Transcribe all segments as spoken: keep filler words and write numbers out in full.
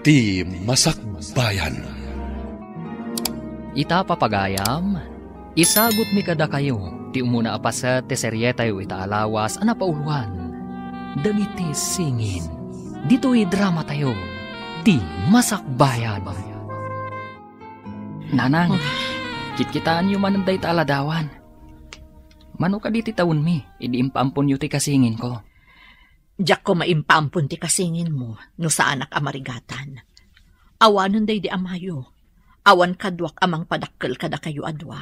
Ti Masakbayan. Ita, papagayam, isagutmi kadakayo ti umuna a paset ti serietayo ita a lawas a napauluan, Dagiti Singin. Ditoy dramatayo, Ti Masakbayan. Nanang, kitkitaenyo manen dayta a ladawan. Mano kadi ti tawenmi idi impaamponyo ti kasinginko? Diakko maimpaampon ti kasinginmo no saanak a marigatan. Awanen daydi amayo. Awan kaduak a mangpadakkel kadakayo a dua.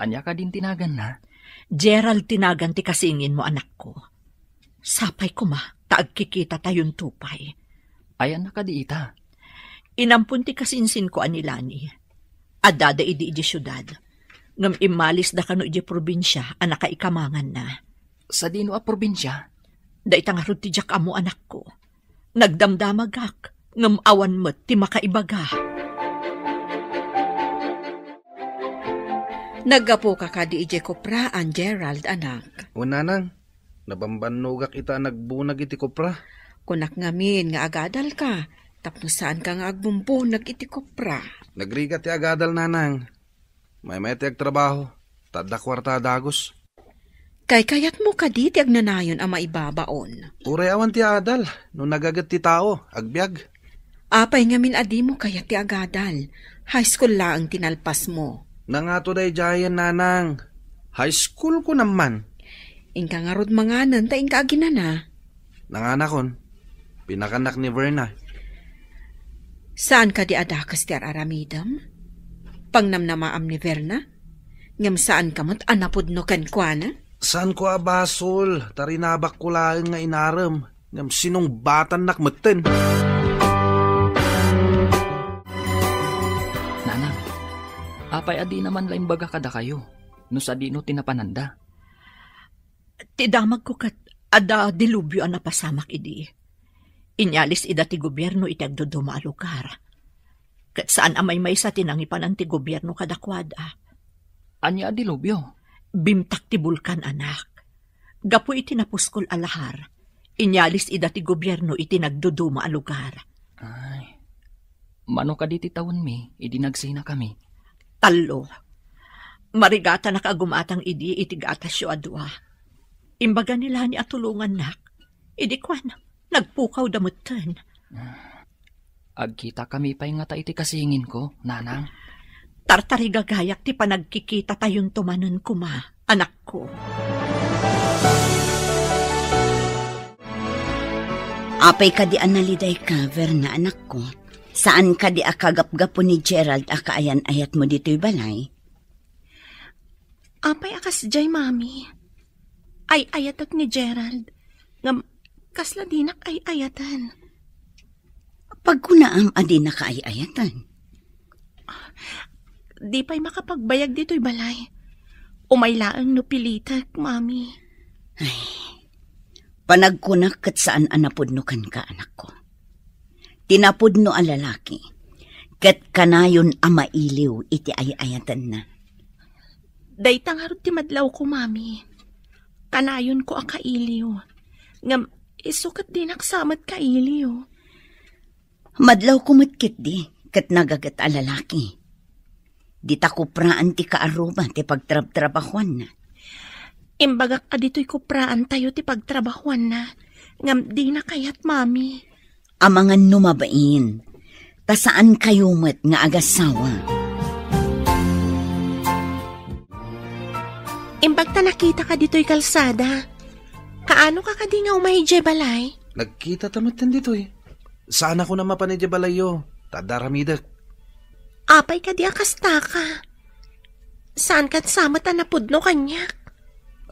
Ania kadin ti naganna? Gerald ti nagan ti kasinginmo, anakko. Sapay koma ta agkikitatayon pay. Ayanna kadi ita? Inampon ti kasinsinko a ni Lani. Addada idi idiay siudad. Ngem immalisda kano idiay probinsia a nakaikamanganna. Sadino a probinsia? Dayta ngarud ti diak ammo, anakko. Nagdamdamagak, ngem awan met ti makaibaga. Naggapuka kadi idiay kopraan, Gerald, anak? Wen, nanang, nabambannogak ita a nagbunag iti kopra. Kunak ngamin nga agadalka, tapno saanka nga agbumbunag iti kopra. Nagrigat ti agadal, nanang. Maymayat ti agtrabaho, ta adda kuarta a dagus. Kaykayatmo kadi ti agnanayon a maibabaon? Uray awan ti adal, no nagaget ti tao, agbiag. Apay ngamin a dimo kayat ti agadal? High school laeng ti nalpasmo. Nangato daydiayen, nanang. High school ko naman. Inka ngarud manganen ta inka aginana. Nanganakon, pinakannak ni Verna. Saan kadi a dakes ti ar-aramidem? Pangnamnamaam ni Verna? Ngem saanka met a napudno kenkuana? Saanko a basol, ta rinabakko laeng nga inarem, ngem sinungbatannak metten. Nanang, apay a dina man la imbaga kadakayo, no sadino ti napananda? Ti damagko ket adda dilubyo a napasamak idi. Inyalis ida ti gobierno iti agduduma a lugar. Ket saan a maymaysa ti nangipanan ti gobierno kadakuada. Ania a dilubyo? Bimtak ti bulkan, anak. Gapu iti napuskol a lahar, inyalis ida ti gobierno iti nagduduma a lugar. Ay, mano kadi ti tawenmi idi nagsinakami? Tallo. Marigatanak a gumatang idi iti gatasyo a dua. Imbaga ni Lani a tulongannak. Idi kuan, nagpukawda metten. Agkitakami pay ngata iti kasinginko, nanang? Tartarigagayak ti panagkikitatayon manen koma, anakko. Apay kadi a nalidayka, Verna, anakko? Saan kadi a kagapgapu ni Gerald a kaayan-ayatmo ditoy balay? Apay a kasdiay, Mami? Ay-ayatek ni Gerald. Ngem, kasla dinak ay-ayaten. Pagkunaam a dinaka ay-ayaten? Di pay makapagbayag ditoy balay. Umay laeng no pilitek, Mami. Ay, panagkunak ket saan a napudno kenka, anakko. Ti napudno a lalaki, ket kanayon a mailiw iti ay-ayatenna. Dayta ngarud ti madlawko, Mami. Kanayonko a kailiw. Ngem isu ket dinak sa met kailiw. Madlawko met ketdi ket nagaget a lalaki. Dita kupraan ti kaarruba ti pagtrabtrabahuanna. Imbagak a ditoy kupraantayo ti pagtrabahuanna, ngem dina kayat, Mami. Amangan no mabain, ta saankayo met nga agasawa. Imbag ta nakitaka ditoy kalsada. Kaano ka kadi nga umay idiay balay? Nagkita ta metten ditoy. Saan a kunam a mapan idiay balayyo, ta adda aramidek. Apay kadi a kasta ka? Saan ket sa met a napudno kaniak?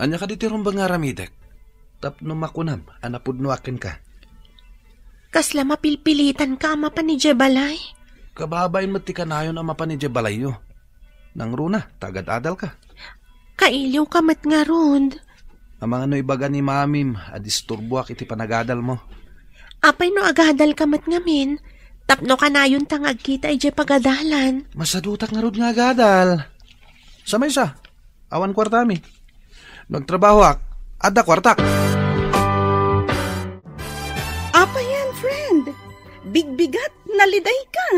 Ania kadi ti rumbeng nga aramidek? Tapno makunam a napudnoak kenka. Kasla mapilpilitanka a mapan idiay balay? Kababain met ti kanayon a mapan idiay balayyo. Nangruna, ta agad-adalka. Kailiwka met ngarud. Amangan no ibaga ni Mamim a disturboak iti panagadalmo. Apay no agadalka met ngamin, tapno kanayonta nga agkita idiay pagadalan? Masadutak ngarud nga agadal. Sa maysa, awan kuartami. No agtrabahoak, adda kuartak. Apay, friend? Bigbigat, nalidayka.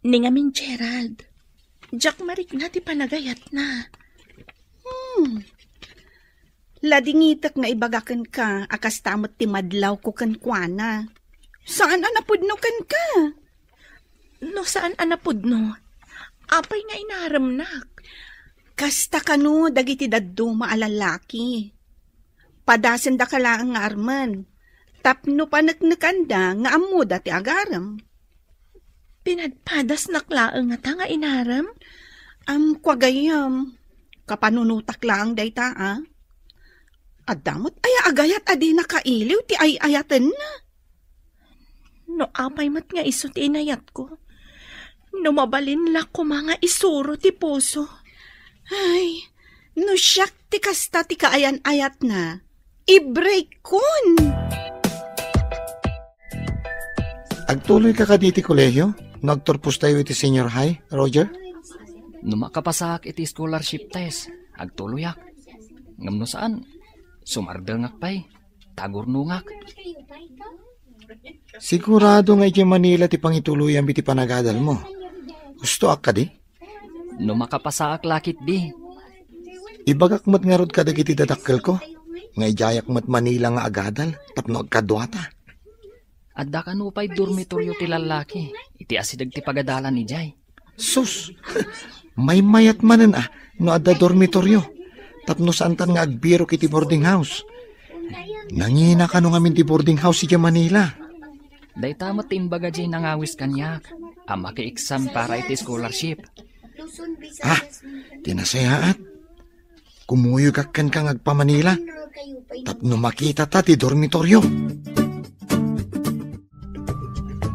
Ni ngamin, Gerald, diak marikna ti panagayatna. Hmm. Ladingitek nga ibagakenka a kasta met ti madlawko kenkuana. Saan a napudno kenka? No saan a napudno, apay nga inaremnak? Kasta kano dagiti dadduma a lalaki. Padasendaka laeng nga armen, tapno paneknekanda nga ammoda ti agarem. Pinadpadasnak laeng ngata nga inarem? Am, kua gayyem, kapanunotak laeng dayta, a? Adda met aya agayat a di nakailiw ti ay-ayatenna? No apay met nga isu ti inayatko, no mabalin la koma nga isuro ti puso. Ay, no siak ti kasta ti kaayan-ayatna, i-break-kon! Agtuloyka kadi iti kolehio no agturpostayo iti senior high, Roger? No makapasaak iti scholarship test, agtuloyak. Ngem no saan, sumardengak pay, tagurnongak. Sigurado nga idiay Manila ti pangituloyam iti panagadalmo. Gustoak kadi? No makapasaak la ketdi. Ibagak met ngarud kadagiti dadakkelko nga idiayak met Manila nga agadal tapno agkaduata. Adda kano pay dormitoryo ti lallaki iti asideg ti pagadalan idiay. Sus! Maymayat manen a no adda dormitoryo tapno saantan nga agbirok iti boarding house. Nangina kano ngamin ti boarding house idiay Manila. Dayta met ti imbaga diay nangawis kaniak a maki-exam para iti scholarship. Ah, ti nasayaat. Kumuyogak kenka nga agpa-Manila tapno makitata ti dormitoryo.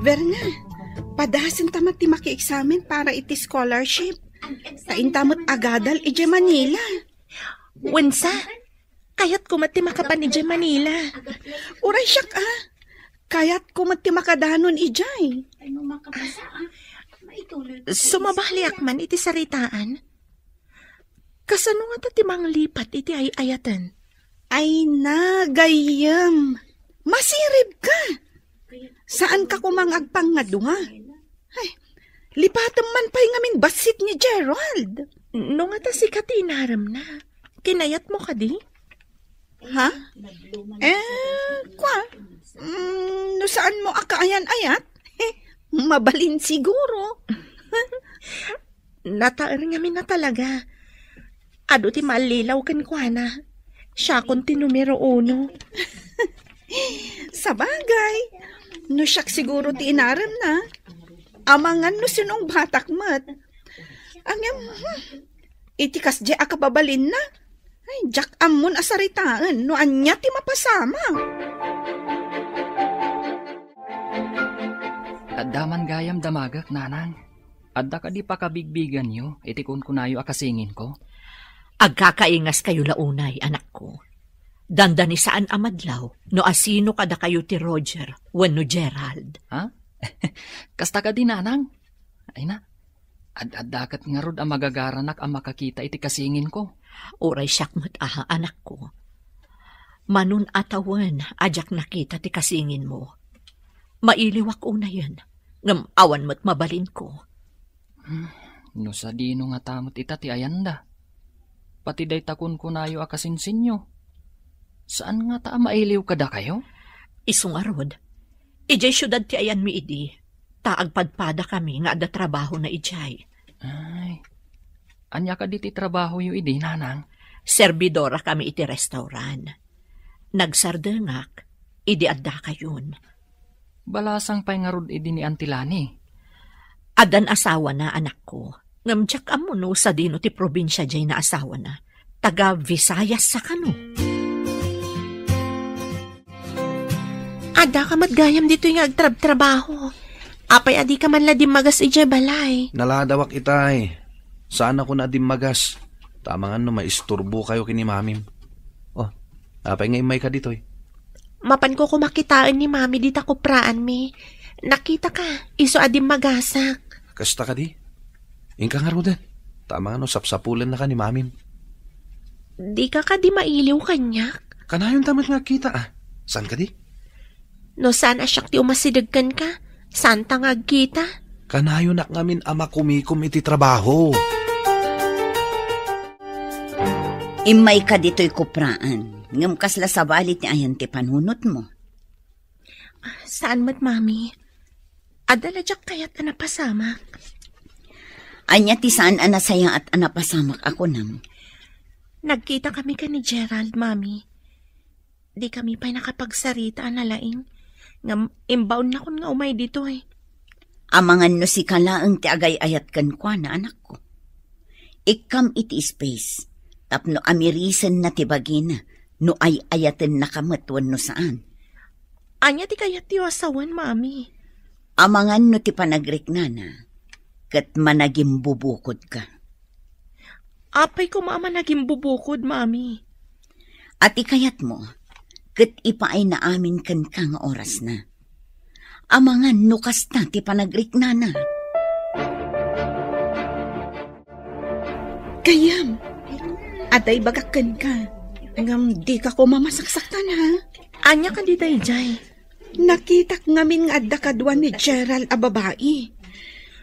Verna, padasenta met ti maki-exam para iti scholarship. Ta inta met agadal idiay Manila. Wensa, kayatko met ti makapan idiay Manila. Uray siak, a. Kayatko met ti makadanon idiay. Sumabaliak man iti saritaan. Kasano ngata ti manglipat iti ay-ayaten? Ay na, gayyem. Masiribka. Saanka koma nga agpangngadua? Ay, lipatem man pay ngamin bassit ni Gerald. No ngata sika ti inaremna, kinayatmo kadi? Ha? Eh, kua? Mm, no saanmo a kaayan-ayat? Mabalin siguro. Nataer ngamin a talaga. Adu ti mallilaw kenkuana. Siakon ti numero uno. Sabagay, no siak siguro ti inaremna, amangan no sinong batak met. Ngem, hmm, iti kasdiay a kababalinna, ay, diak ammon a saritaen no ania ti mapasama. Adda man gayam damagek, nanang. Adda kadi pakabigbiganyo iti kunkunayo a kasinginko? Agkakaingaskayo la unay, anakko. Dandani saan a madlaw no asino kadakayo ti Roger wenno Gerald. Ha? Kasta kadi, nanang? Ay na, ad-adda ket ngarud a magagaranak a makakita iti kasinginko. Uray siak met a, anakko. Manon a tawen a diak nakita ti kasinginmo. Mailiwak unayen, ngem awan met mabalinko. Hmm, no sadino ngata met ita ti ayanda. Pati dayta kunkunayo a kasinsinyo. Saan ngata a mailiw kadakayo? Isu ngarud, idiay siudad ti ayanmi idi, ta agpadpadakami nga adda trabahona idiay. Ay, ania kadi ti trabahoyo idi, nanang? Serbidorakami iti restaurant. Nagsardengak idi addakayon. Balasang pay ngarud idi ni Auntie Lani? Addan asawana, anakko. Ngem diak ammo no sadino ti probinsia diay naasawana. Taga Visayas sa kano? Addaka met gayam ditoy nga agtrabtrabaho. Apay a dika man la dimmagas idiay balay? Naladawak itay. Saanakon a dimmagas. Ta amangan no maisturbokayo ken ni mamim. Oh, apay nga immayka ditoy? Mapanko koma kitaen ni mami dita kupraanmi. Nakitaka, isu a dimmagasak. Kasta kadi? Inka ngaruden. Ta amangan no sapsapulennaka ni mamim. Dika kadi mailiw kaniak? Kanayonta met nga agkita, a. Saan kadi? No saan a siak ti umasideg kenka, saanta nga agkita. Kanayonak ngamin a makumikom iti trabaho. Immayka ditoy kupraan, ngem kasla sabali ti ayan ti panunotmo. Saan met, Mami. Adda la diak kayat a napasamak. Ania ti saan a nasayaat a napasamak a kunam? Nagkita kami ken ni Gerald, Mami. Di kami pay nakapagsarita a nalaing. Ngem imbaonnakon nga umay ditoy. Amangan no sika laeng ti agay-ayat kenkuana, anakko. Ikkam iti space, tapno amirisenna ti bagina no ay-ayatennaka met wenno saan. Ania ti kayatyo a sawen, Mami? Amangan no ti panagriknana ket managimbubukodka. Apay koma a managimbubukod, Mami? A ti kayatmo, ket ipaayna amin kenka nga orasna. Amangan no kasta ti panagriknana. Gayyem, adda ibagak kenka, ngem dika koma masaksaktan, ha? Ania kadi daydiay? Nakitak ngamin nga adda kadua ni Gerald a babai.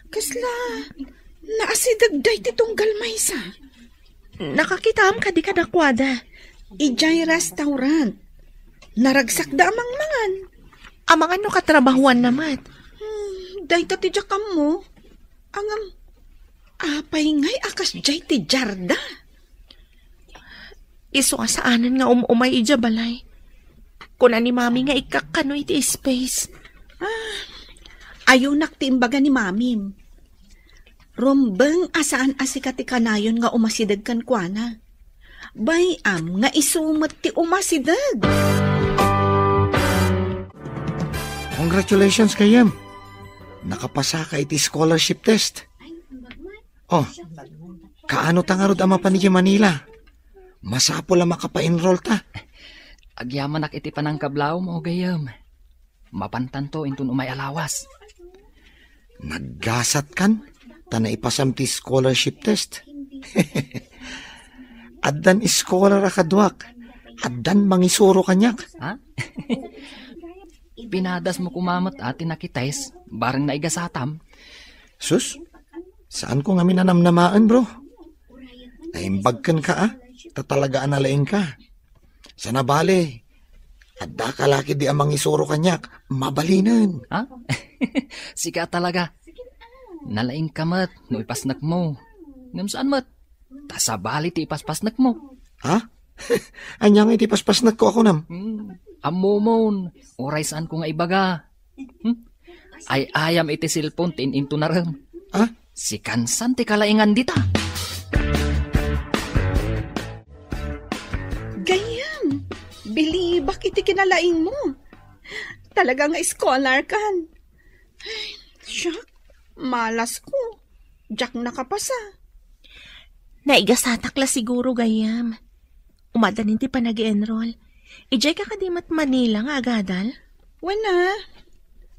Kasla naasideg dayta tunggal maysa. Nakakitaam kadi kadakuada? Idiay restaurant. Naragsakda a mangmangan. Amangan no katrabahuanna met. Hmm, dayta ti diak ammo. Ngem, apay ngay a kasdiay ti diarda? Isu a saanen nga um-umay idiay balay. Kuna ni Mami nga ikkakkano iti space. Ah, ayunak ti imbaga ni Mamim. Rumbeng a saan a sika ti kanayon nga umasideg kenkuana. Bay-am nga isu met ti umasideg. Congratulations, gayyem. Nakapasaka iti scholarship test. Oh, kaano ta ngarud a mapan idiay Manila? Masapul a makapa-enroll ta. Agyamanak iti panangkablawmo, gayyem. Mapantanto inton umay a lawas. Naggasatkan, ta naipasam ti scholarship test. Addan scholar a kaduak. Addan mangisuro kaniak. Ha? Pinadasmo koma met a ti nakitest, bareng naigasatam. Sus, saanko ngamin a namnamaen, bro. Naimbag kenka, a? Ta talaga a nalaingka. Sana bale, adda ka la ketdi a mangisuro kaniak, mabalinen. Ha? Sika talaga. Nalaingka met no ipasnekmo. Ngem saan met. Ta sabali ti ipaspasnekmo. Ha? Ania nga iti paspasnekko a kunam? Hmm, ammomon, uray saanko nga ibaga. Hmm? Ay-ayam iti cellphone ti in-intunarem. Ha? Sikan san ti kalaingan dita. Gayyem, bilibak iti kinalaingmo. Talaga nga scholar kan. Ay, siak, malasko. Diak nakapasa. Naigasatak la siguro, gayyem. Umadda nin ti panag-enroll. Idiay ka kadi met Manila nga agadal? Wen a.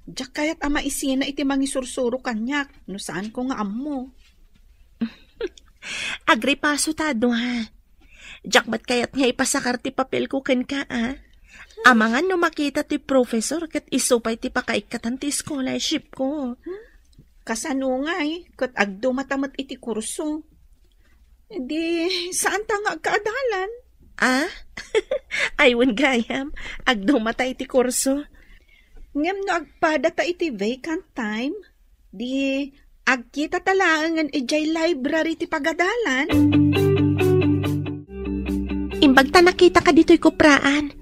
Diak kayat a maisina iti mangisursuro kaniak no saanko nga ammo. Agripaso ta a dua. Diak met kayat nga ipasakar ti papelko kenka, a? Amangan no makita ti professor ket isu pay ti pakaikkatan ti scholarshipko. Kasano ngay ket agdumata met iti kurso? Di, saanta nga agkaadalan? A? Ay, wen gayam, agdumata iti kurso. Ngem no agpadata iti vacant time, di, agkitata laengen idiay library ti pagadalan. Imbag ta nakitaka ditoy kupraan.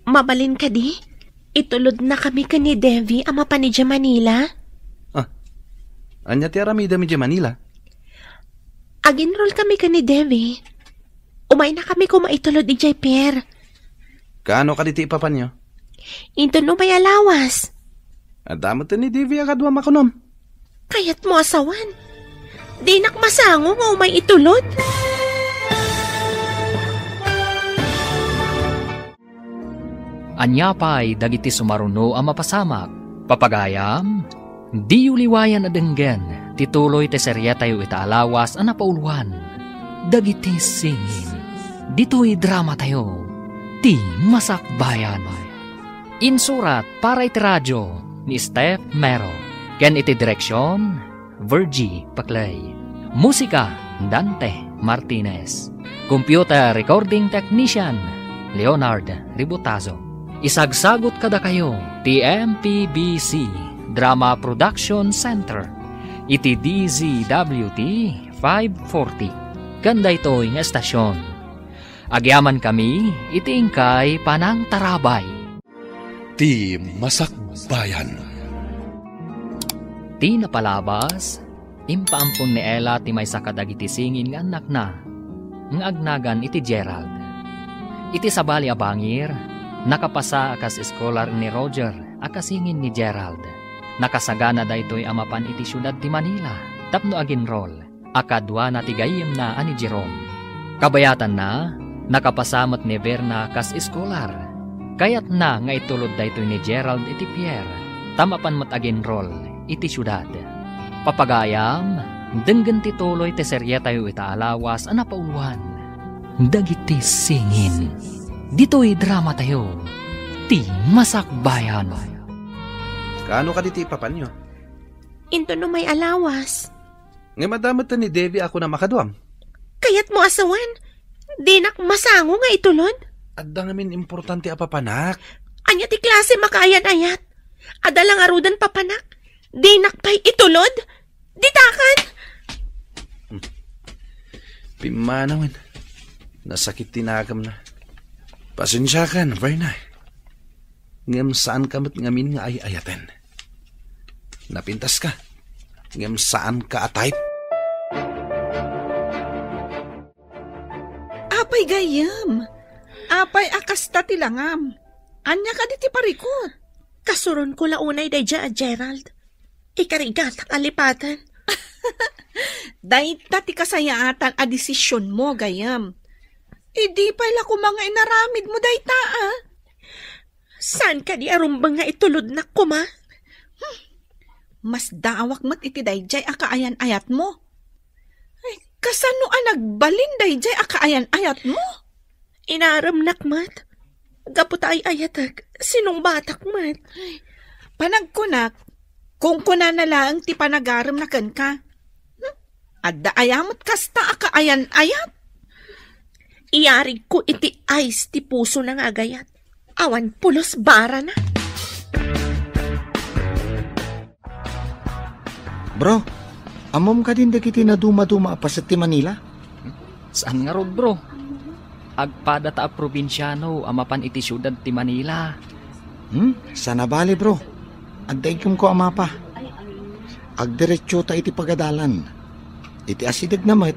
Mabalin kadi? Itulodnakami ken ni Devi a mapan idiay Manila. Ah, ania ti aramidem idiay Manila? Ag-enroll kami ken ni Devi. Umaynakami koma itulod idiay pier. Kaano kadi ti ipapanyo? Inton umay a lawas. Adda met ni Devi a kaduam a kunam. Kayatmo a sawen? Dinak masango nga umay itulod. Ania pay dagiti sumaruno a mapasamak? Papagayam, diyo liwayan a denggen ti tuloy ti serietayo ita a lawas a napauluan, Dagiti Singin. Ditoy dramatayo, Ti Masakbayan. Insurat para iti radio ni Steph Mero. Ken iti direksion, Virgie Paclay. Musika, Dante Martinez. Computer recording technician, Leonard Ributazo. Isagsagut kadakayo ti M P B C Drama Production Center iti D Z W T five forty. Ken daytoy nga estasion, agyamankami iti inkay panangtarabay. Ti Masakbayan. Ti napalabas, impaampon ni Ella ti maysa kadagiti singin nga annakna nga agnagan iti Gerald. Iti sabali a bangir, nakapasa a kas eskolar ni Roger a kasingin ni Gerald. Nakasagana daytoy a mapan iti siudad ti Manila tapno agenrol a kaduana ti gayyemna a ni Jerome. Kabayatanna, nakapasa met ni Verna kas eskolar. Kayatna nga itulod daytoy ni Gerald iti Pierre, ta mapan met agenrol iti siudad. Papagayam, denggen ti tuloy ti serietayo ita a lawas a napauluan. Dagiti singin. Ditoy dramatayo, ti Masakbayan. Kaano kadi ti ipapanyo? Inton umay a lawas. Ngem adda met ni Debbie a kuna makaduam. Kayatmo a sawen, dinak masango nga itulod? Adda ngamin importante a papanak. Ania ti klase makaayan-ayat? Adda la ngaruden papanak. Dinak pay itulod? Ditakan! Pimmanawen. Nasakit ti nakemna. Pasensiakan, Verna. Ngem saanka met ngamin nga ay-ayaten. Napintaska, ngem saanka a type. Apay gayyem? Apay a kasta ti langam? Ania kadi ti parikut? Kasuronko la unay daydiay a Gerald. Ikarigatak a lipaten. Dayta ti kasayaatan a desisionmo, gayyem. Idi pay la koma nga inaramidmo dayta, a? Saan kadi a rumbeng nga itulodnak koma? Hmm. Masdaawak met iti daydiay a kaayan-ayatmo. Ay, kasano a nagbalin daydiay a kaayan-ayatmo? Inaremnak met. Gapu ta ay-ayatek, sinungbatak met. Ay, panagkunak, kunkunana laeng ti panagaremna kenka. Hmm? Adda aya met kasta a kaayan-ayat? Iyarigko iti ice ti pusona nga agayat. Awan pulos barana. Bro, ammom kadin dagiti nadumaduma a paset ti Manila? Saan ngarud, bro? Agpadata a probinsiano a mapan iti siudad ti Manila. Hmm? Saan a bale, bro. Adda iggumko a mapa. Agdiretsota iti pagadalan. Iti asidegna met,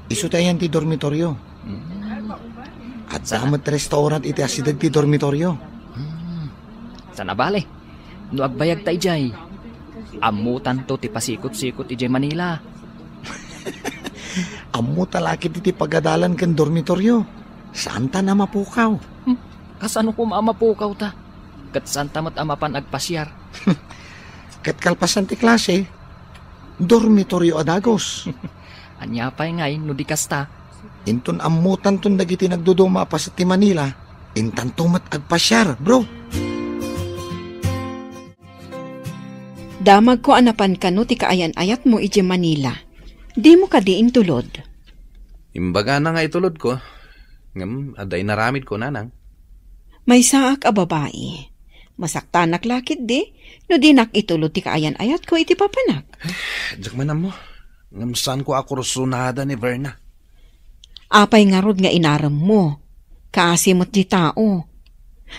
isu ti ayan ti dormitorio. Hmm. Adda met restaurant iti asideg ti dormitorio. Hmm. Saan a bale. No agbayagta idiay, ammotanto ti pasikot-sikot idiay Manila. Ammota la ketdi ti pagadalan ken dormitorio. Saanta a mapukaw. Hmm, kasano koma a mapukawta? Ket saanta met a mapan agpasiar. Ket kalpasan ti klase, dormitorio a dagus. Ania pay ngay no di kasta? Inton ammotanton dagiti nagduduma a paset ti Manila, intanto met agpasiar, bro. Damagko a napan kano ti kaayan-ayatmo idiay Manila. Dimo kadi intulod? Imbagana nga itulodko, ngem adda inaramidko, nanang. Maysaak a babai. Masaktanak la ketdi no dinak itulod ti kaayan-ayatko iti papanak. Diak man ammo, ngem saanko a kursunada ni Verna. Apay ngarud nga inaremmo? Kaasi met ti tao.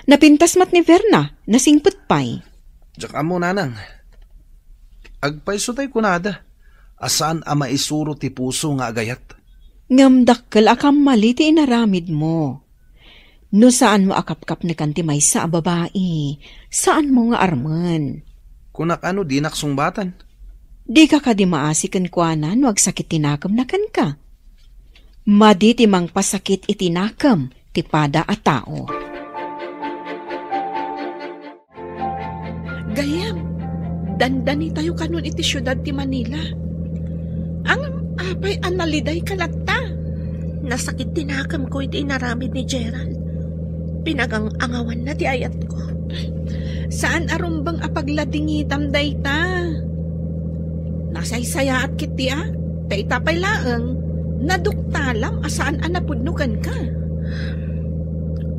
Napintas met ni Verna, nasingpet pay. Diak ammo, nanang. Agpayso tay kunada a saan a maisuro ti puso nga agayat. Ngem dakkel a kammali ti inaramidmo. No saanmo a kapkapnekan ti maysa a babai, saanmo nga armen. Kunak a no dinak sungbatan. Dika kadi maasi kenkuana no agsakit ti nakemna kenka? Madi ti mangpasakit iti nakem ti pada a tao. Gayyem, dandanitayo kanon iti siudad ti Manila. Ngem apay a nalidayka latta? Nasakit ti nakemko iti inaramid ni Gerald. Pinagang-angawanna ti ayatko. Saan a rumbeng a pagladingitam dayta. Nasaysayaat ketdi a, ta ita pay laeng, naduktalam a saan a napudno kenka.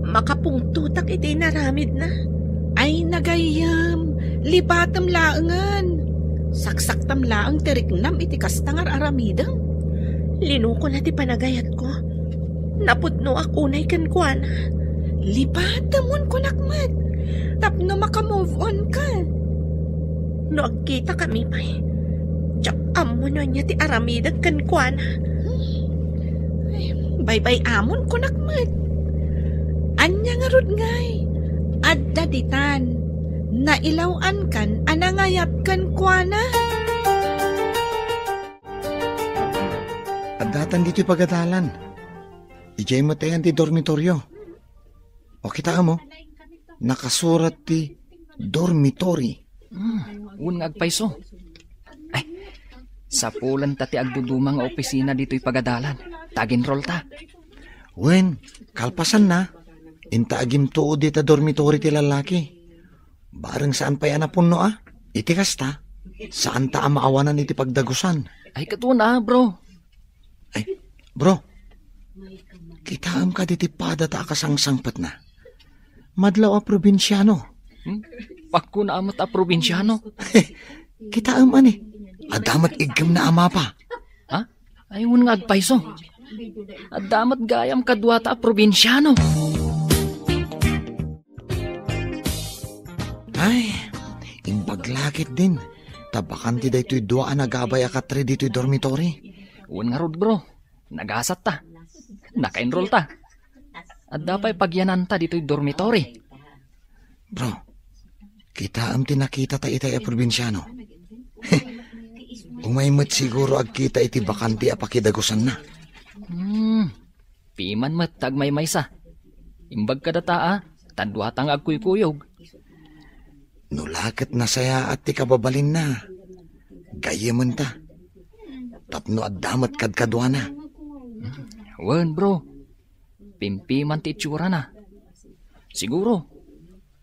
Makapungtotak iti inaramidna. Ay, nagayyem, libatem laengen. Saksaktam laeng ti riknam iti kasta nga ar-aramidem. Linukona ti panagayatko. Napudnoak unay kenkuana. Libatem wenno kunak met. Tapno maka-move on ka. No agkitakami pay, diak ammo no ania ti aramidek kenkuana. Ay, baybay-amon kunak met. Ania ngarud ngay? Adda ditan. Nailaw-ankan a nangayat kenkuana. Addatan ditoy pagadalan. Idiay met ayan ti dormitorio. O, kitaem, o. Nakasurat ti dormitory. Hmm, wen nga agpayso. Ay, sapulenta ti agduduma nga opisina ditoy pagadalan. Ta ag-enroll ta. Wen, kalpasanna, inta agimtuod dita dormitory ti lalaki. Bareng saan pay a napunno a. Iti kasta, saanta a maawanan iti pagdagusan. Ay, ket wen a, bro. Ay, bro, kitaem kadi ti pada ta akasangsangpetna? Madlaw a probinsiano. Hmm? Pakkuna a met a probinsiano. Kitaem ani, adda met iggemna a mapa. Ha? Ay, wen nga agpayso. Adda met gayam kaduata a probinsiano. Ay, imbag la ketdin. Ta bakante daytoy dua a nagabay a katre ditoy dormitory. Wen ngarud, bro. Nagasat ta. Naka-enroll ta. Adda pay pagyananta ditoy dormitory. Bro, kitaem ti nakitata itay a probinsiano. Umay met siguro agkita iti bakante a pakidagusanna. Hmm, piman met ta agmaymaysa. Imbag kadata a, ta duata nga agkuykuyog. No la ket nasayaat ti kababalinna, gayyementa. Tapno adda met kadkaduana. Wen, bro. Pimpiman ti itsurana. Siguro,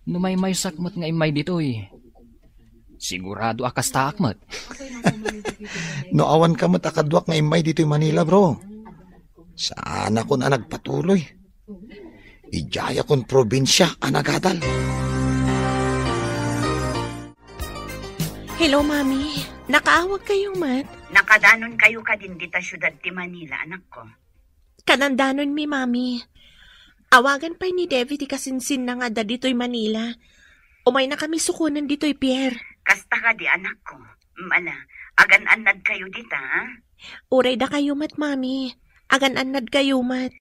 no maymaysak met nga immay ditoy, sigurado a kastaak met. No awanka met a kaduak nga immay ditoy Manila, bro, saanakon a nagpatuloy. Idiayakon probinsia a nagadal. Hello, Mami. Nakaawag kayo met? Nakadanon kayo kadin dita siudad ti Manila, anakko. Kanandanonmi, Mami. Awagan pay ni Devi ti kasinsinna nga adda ditoy Manila. Umayna kami sukonen ditoy pier. Kasta kadi, anakko. Mm, ala, agan-annad kayo dita, ha? Uray dakayo met, Mami. Agan-annad kayo met.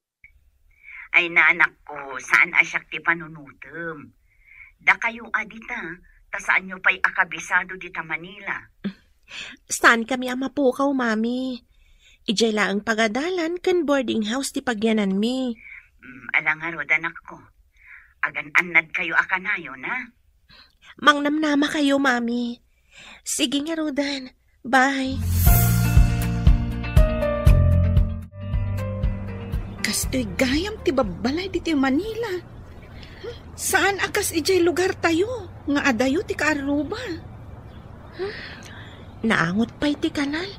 Ay, anakko, saan a siak ti panunotem. Dakayo a dita, ta saanyo pay a kabisado dita Manila. Saan kami a mapukaw, Mami. Idiay laeng pagadalan ken boarding house ti pagyananmi. Mm, ala ngarud, anakko. Agan-annad kayo a kanayon, ha? Mangnamnama kayo, Mami. Sige ngaruden. Bye. Kastoy gayam ti babbalay ditoy Manila. Saan a kas idiay lugar tayo, nga adayo ti kaarruba. Naangot pay ti kanal.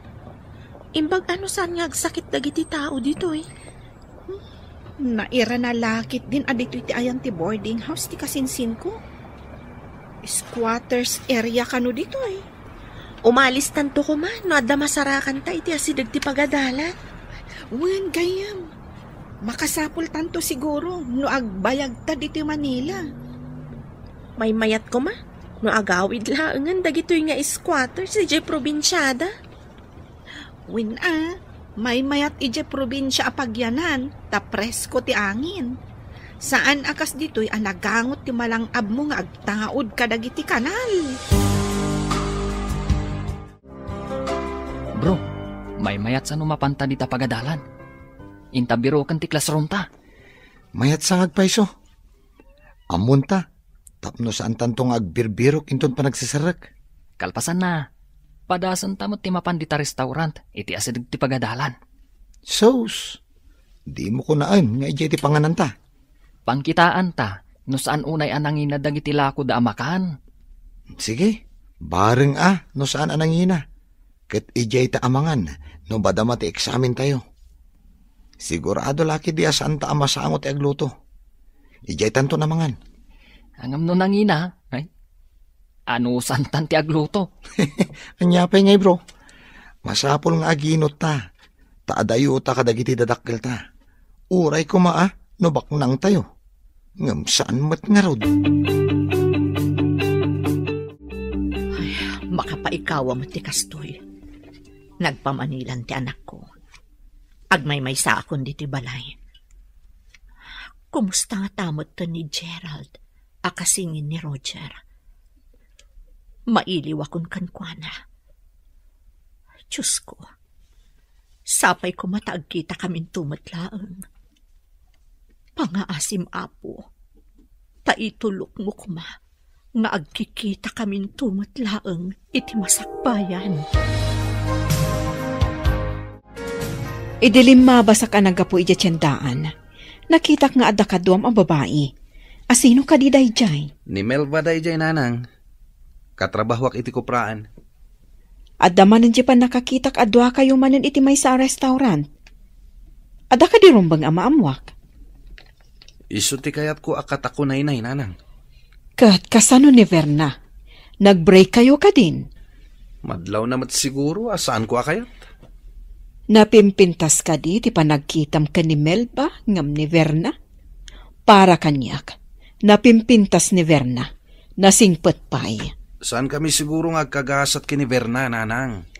Imbag ano saan nga agsakit dagiti tao ditoy. Nairana la ketdin a ditoy ti ayan ti boarding house ti kasinsinko. Squatters area kano ditoy. Umalistanto koma no adda masarakanta iti asideg ti pagadalan. Wen, gayyem. Makasapultanto siguro no agbayagta ditoy Manila. Maymayat koma no agawid laengen dagitoy nga squatters idiay probinsiada. Wen a, maymayat idiay probinsia a pagyanan, ta presko ti angin. Saan a kas ditoy a nagangot ti malang-abmo nga agtaud kadagiti kanal. Bro, maymayat sa no mapanta dita pagadalan. Inta biroken ti classroom ta. Mayat sa nga agpayso. Ammonta, tapno saantanto nga agbirbirok inton panagsiserrek. Kalpasanna, padasenta met ti mapan dita restaurant iti asideg ti pagadalan. Sus, dimo kunaen nga idiay ti pangananta. Pangkitaanta no saan unay a nangina dagiti lakoda a makan. Sige, bareng a no saan a nangina. Ket idiay ta amangan no madama ti eksamentayo. Sigurado la ketdi a saanta a masango ti agluto. Idiay tanto namangan. Ngem no nangina, ay, anusantan ti agluto. Ania pay ngay, bro? Masapul nga aginutta, ta adayota kadagiti dadakkelta. Uray koma a no baknangtayo. Ngem saan met ngarud. Ay, makapaikawa met ti kastoy. Nagpamanilan ti anakko. Agmaymaysaakon ditoy balay. Kumusta ngata metten ni Gerald a kasingin ni Roger? Mailiwakon kenkuana. Diosko, sapay koma ta agkitakaminto met laeng. Pangaasim, Apo, ta itulokmo koma nga agkikitakaminto met laeng iti masakbayan. Idi limmabasak a naggapu idiay tiendaan, nakitak nga adda kaduam a babai. Asino kadi daydiay? Ni Melba daydiay, nanang. Katrabahuak iti kupraan. Adda manen diay pannakakitak a duakayo manen iti maysa a restaurant. Adda kadi rumbeng a maammuak? Isu ti kayatko a katakunaynay, nanang. Ket kasano ni Verna? Nag-break kayo kadin? Madlawna met siguro a saanko a kayat. Napimpintas kadi ti panagkitam ken ni Melba ngem ni Verna? Para kaniak, napimpintas ni Verna. Nasingpet pay. Saankami siguro nga agkagasat ken ni Verna, nanang.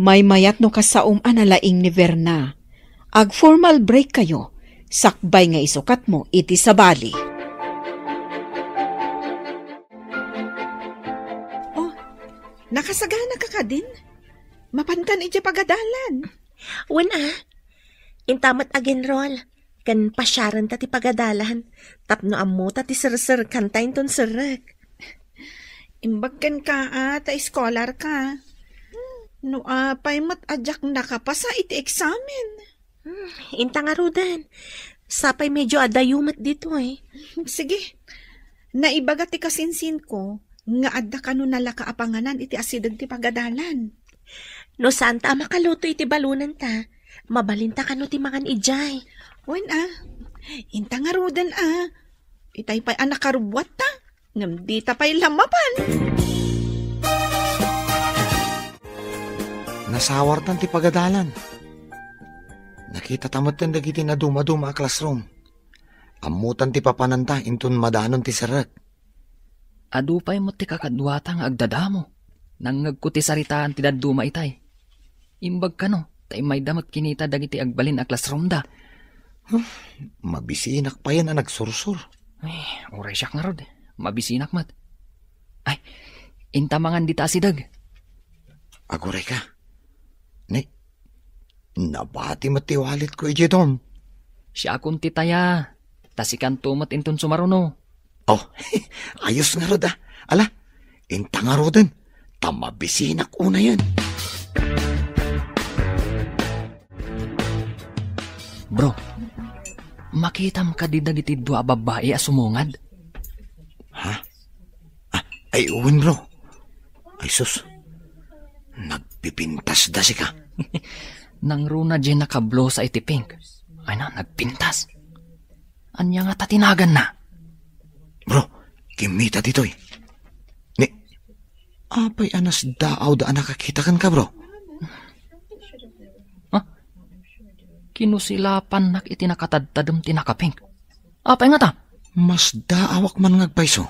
Maymayat no kasaom a nalaing ni Verna. Ag-formal break kayo, sakbay nga isukatmo iti sabali. Oh, nakasagana ka kadin? Mapankan idiay pagadalan. Wen a, inta met ag-enroll ken pasiarenta ti pagadalan tapno ammota ti serserkanta inton serrek. Imbag kenka a ta eskolar ka. No apay met a diak nakapasa iti eksamen. Hmm, inta ngaruden. Sapay medyo adayo met ditoy. Sige. Naibaga ti kasinsinko nga adda kano nalaka a panganan iti asideg ti pagadalan. No saanta a makaluto iti balonenta, mabalinta kano ti mangan idiay. Wen a, inta ngaruden a. Itay pay a nakarubbuatta, ngem dita pay la mapan. Nasawartan ti pagadalan. Nakitata metten dagiti nadumaduma a classroom. Ammotan ti papananta inton madanon ti serrek. Adu pay met ti kakaduata nga agdadamo. Nangngegko ti saritaan ti dadduma itay. Imbag kano, ta immayda met kinita dagiti agbalin a classroomda. Huh, mabisinak payen a nagsursor. Ay, uray siak ngarud. Mabisinak met. Ay, inta mangan dita asideg. Aguray ka. Ni, nabati met ti walletko idiay dorm. Siakon ti taya, ta sikanto met inton sumaruno. Oh, ayos ngarud a. Ala, inta ngaruden, ta mabisinak unayen. Bro, makitam kadi dagiti dua a babbai a sumungad? Ha? Ah, ay, wen, bro. Ay, sus. Nagpipintasda sika. Nangruna diay nakablosa iti pink. Ay na, nagpintas. Ania ngata ti naganna? Bro, kimmita ditoy. Ni, apay a nasdaawda a nakakita kenka, bro? Ha? Kinusilapannak iti nakatadtadem ti nakapink. Apay ngata? Masdaawak man nga agpayso.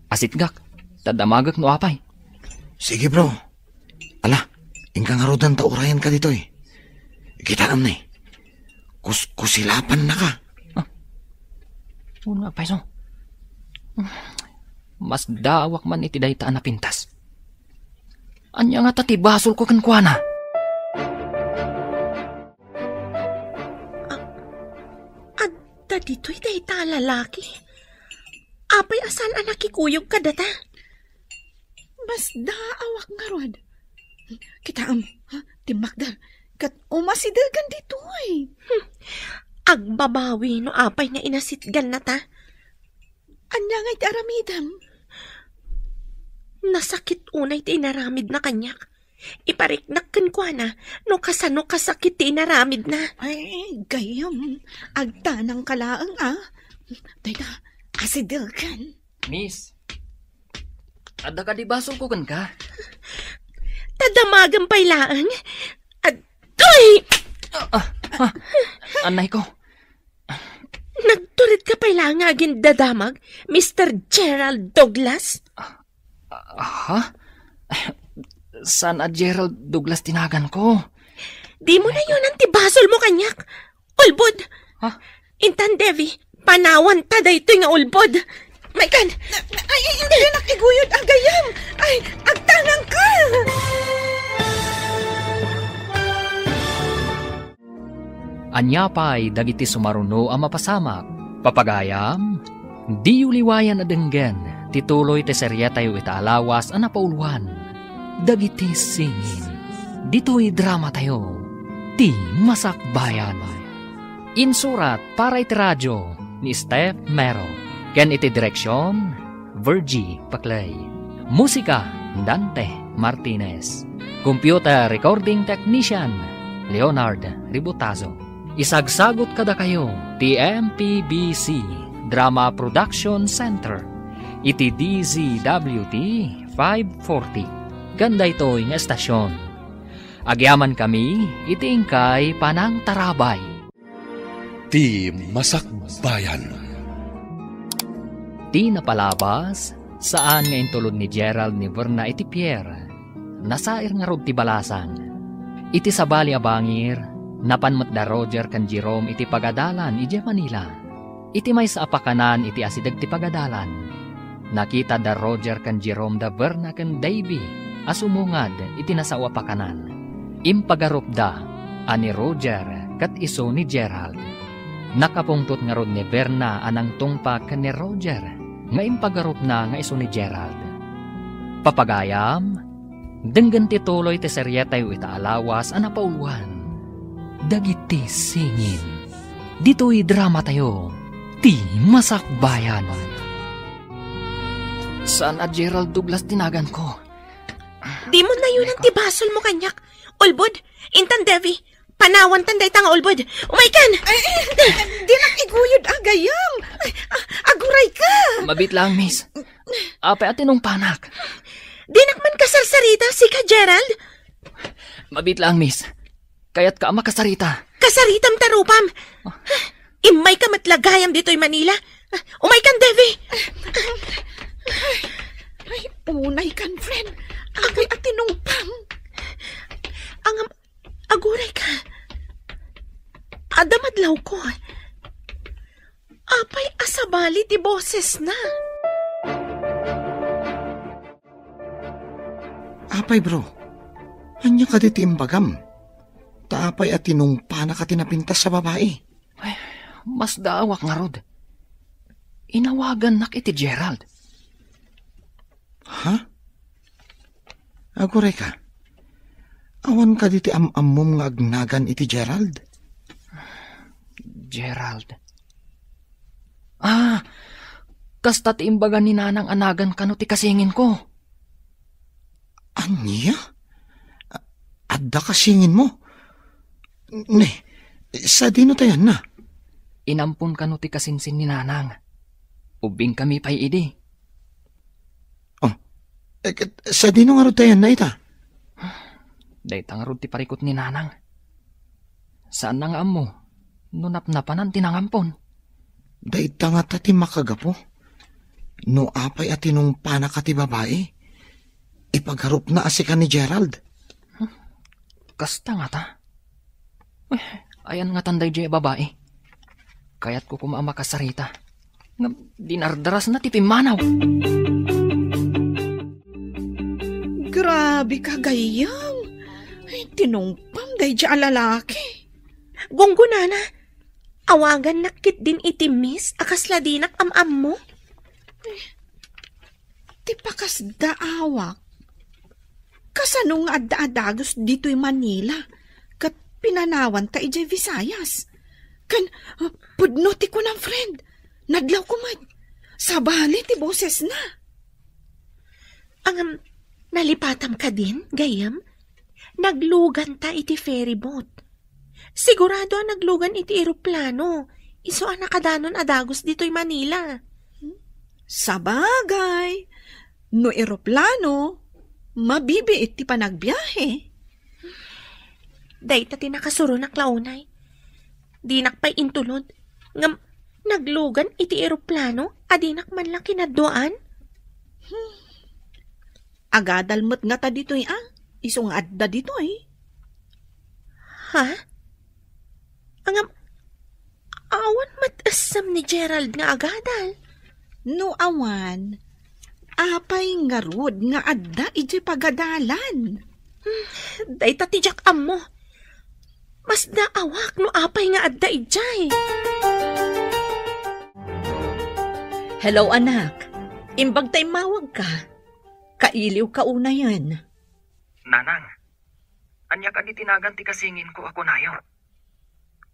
Asitgak, ta damagek no apay. Sige, bro. Ala, inka ngaruden ta urayenka ditoy. Kitaem ni. Kuskusilapannaka. Ah. Wen nga agpayso. Masdaawak man iti dayta a napintas. Ania ngata ti basolko kenkuana? A-, adda ditoy dayta a lalaki? Apay a saan a nakikuyog kadata? Masdaawak ngarud. Kitaem, ha? Timmakder. Ket umasidegan ditoy. Hmm. agbabawi no apay nga inasitgannata. Ania nga iti aramidem? Nasakit unay ti inaramidna kaniak. Ipariknak kenkuana no kasano kasakit ti inaramidna. Ay, gayyem. Agtanangka laeng, a. Dayta, asidegen. Miss, adda kadi basolko kenka? Ta damagem pay laeng. Adtoy! Ah, ah, ah, anay ko. Nagtured ka pay laeng nga agindadamag, Mister Gerald Douglas? Ah, ha? Saan a Gerald Douglas ti naganko? Dimo nayonan ti basolmo kaniak. Ulbod! Ha? Intan, Devi, panawanta daytoy nga ulbod. Maikan! Na, na, ay, ay, dinak iguyod, a gayyem! Ay, agtanangka! Ania pay dagiti sumaruno a mapasamak? Papagayam, diyo liwayan a denggen ti tuloy ti serietayo ita a lawas a napauluan, Dagiti Singin. Ditoy dramatayo, Ti Masakbayan. Insurat para iti radio ni Steph Mero, ken iti direksion, Virgie Paclay. Musika, Dante Martinez. Computer recording technician, Leonard Ributazo. Isagsagut kadakayo ti M P B C Drama Production Center iti D Z W T five forty. Ken daytoy nga estasion, agyamankami iti inkay panangtarabay. Ti Masakbayan. Ti napalabas, saan nga intulod ni Gerald ni Verna iti Pierre. Nasair ngarud ti balasang. Iti sabali a bangir, napan met da Roger ken Jerome iti pagadalan idiay Manila. Iti maysa a pakanan iti asideg ti pagadalan, nakita da Roger ken Jerome da Verna ken Davy a sumungad iti nasao a pakanan. Impagarupda a ni Roger ket isu ni Gerald. Nakapungtot ngarud ni Verna a nangtungpal ken ni Roger nga impagarupna nga isu ni Gerald. Papagayam, denggen ti tuloy ti serietayo ita a lawas a napauluan, Dagiti Singin. Ditoy dramatayo, Ti Masakbayan. Saan a Gerald Douglas ti naganko? Dimo nayonan ti basolmo kaniak. Ulbod, intan, Devi, panawantan dayta nga ulbod. Umaykan! Ay, ay, dinak iguyod, a gayyem. Ay, a-, agurayka. Mabiit lang, miss. Apay a tinungpanak? Dinak man kasarsarita, sika, Gerald? Mabiit lang, miss. Kayatka a makasarita. Kasaritam ta rupam. Immayka met la gayam ditoy Manila. Umaykan, Devi. Ay, unaykan, friend. Apay a tinungpam? Ngem, agurayka. Adda madlawko. Apay a sabali ti bosesna? Apay, bro, ania kadi ti imbagam? Ta apay a tinungpanaka ti napintas a babai? Ay, masdaawak ngarud. Inawagannak iti Gerald. Ha? Agurayka, awan kadi ti am-ammom nga agnagan iti Gerald? Gerald. Ah, kasta ti imbaga ni Nanang a nagan kano ti kasinginko. Ania? A-, adda kasinginmo? Ne, sadino ta ayanna? Inampon kano ti kasinsin ni Nanang. Ubbingkami pay idi. Oh, eh, ket sadino ngarud ta ayanna ita? Dayta ngarud ti parikut ni Nanang. Saanna nga ammo no napnapanan ti nangampon. Dayta ngata ti makagapu. No apay a tinungpanaka ti babai, ipagarupna a sika ni Gerald. Kasta ngata. Eh, ayan ngatan daydiay a babai. Kayatko koma a makasarita. Ngem dinardarasna ti pimmanaw. Grabe ka, gayyem. Ay, tinungpam daydiay a lalaki. Gunggonana, awagannak ketdin iti miss a kasla dinak am-ammo. Ti pakasdaawak, kasano nga adda a dagus ditoy Manila ket pinanawanta idiay Visayas? Ken, ah, pudno ti kunam, friend. Nadlawko met. Sabali ti bosesna. Ngem, nalipatam kadin, gayyem? Nagluganta iti ferry boat. Sigurado a naglugan iti eroplano. Isu a nakadanon a dagus ditoy Manila. Sabagay, no eroplano, mabibiit ti panagbiahe. Dayta ti nakasuronak la unay. Dinak pay intulod. Ngem naglugan iti eroplano a dinak man la kinadduaan. Hmm. Agadal met ngata ditoy a, isu nga adda ditoy. Ha? Ngem, awan met essem ni Gerald nga agadal. No awan, apay ngarud nga adda idiay pagadalan? Hmm, dayta ti diak ammo. Masdaawak no apay nga adda idiay. Hello, anak. Imbag ta immawagka. Kailiwka unayen. Nanang, ania kadi ti nagan ti kasinginko a kunayo?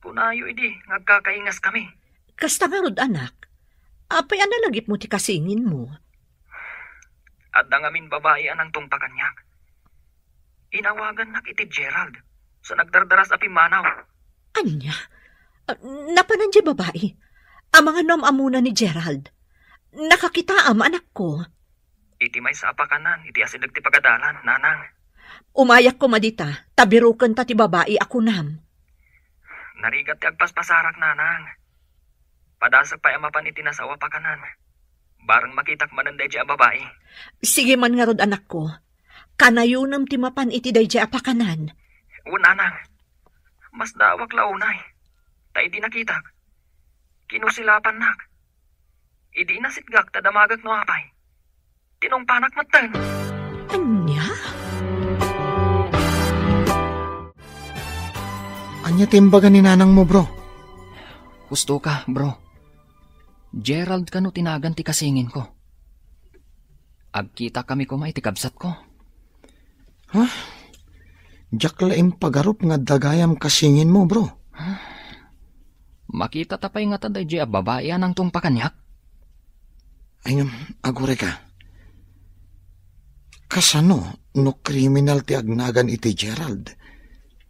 Kunayo idi nga agkakaingaskami. Kasta ngarud, anak. Apay a nalagipmo ti kasinginmo? Adda ngamin babai a nangtungpa kaniak. Inawagannak iti Gerald, sa nagdardaras a pimmanaw. Ania? Ah, napanan diay babai? Amangan no am-ammona ni Gerald? Nakakitaam, anakko. Iti maysa a pakanan iti asideg ti pagadalan, nanang. Umayak koma dita, ta birukenta ti babai a kunam. Narigat ti agpaspasarak, nanang. Padasek pay a mapan iti nasao a pakanan. Bareng makitak manen daydiay a babai. Sige man ngarud, anakko. Kanayonem ti mapan iti daydiay a pakanan. Wen, nanang. Masdaawak la unay. Ta idi nakitak, kinusilapannak. Idi inasitgak ta damagek no apay. Tinungpanak metten. Ania? Ania ti imbaga ni nanangmo, bro? Husto ka, bro. Gerald kano ti nagan ti kasinginko. Agkitakami koma iti kabsatko. Ha? Diak la impagarup nga adda gayam kasinginmo, bro. Makitata pay ngata daydiay a babai a nangtungpa kaniak? Ay ngem, agurayka. Kasano no kriminal ti agnagan iti Gerald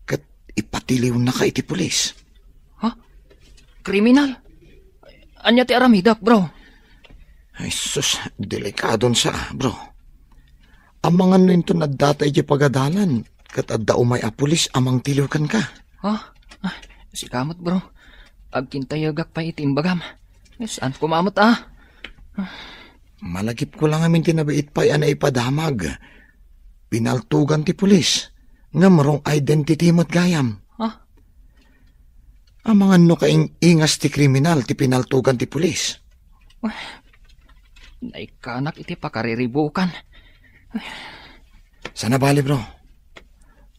ket ipatiliwnaka iti pulis? Ha? Kriminal? Ania ti aramidek, bro? Ay, sus, delikadon sa, bro. Amangan no inton addata idiay pagadalan, ket adda umay a pulis a mangtiliw kenka. Ha? Ah, sika met, bro. Agkintayegak pay iti imbagam. Saan koma met, ah? Malagipko la ngamin ti nabiit pay a naipadamag. Pinaltugan ti pulis. Ngem wrong identity met gayam. Ha? Amangan no kaing-ingas ti kriminal ti pinaltugan ti pulis. Naikkanak iti pakariribukan. Sana bali, bro.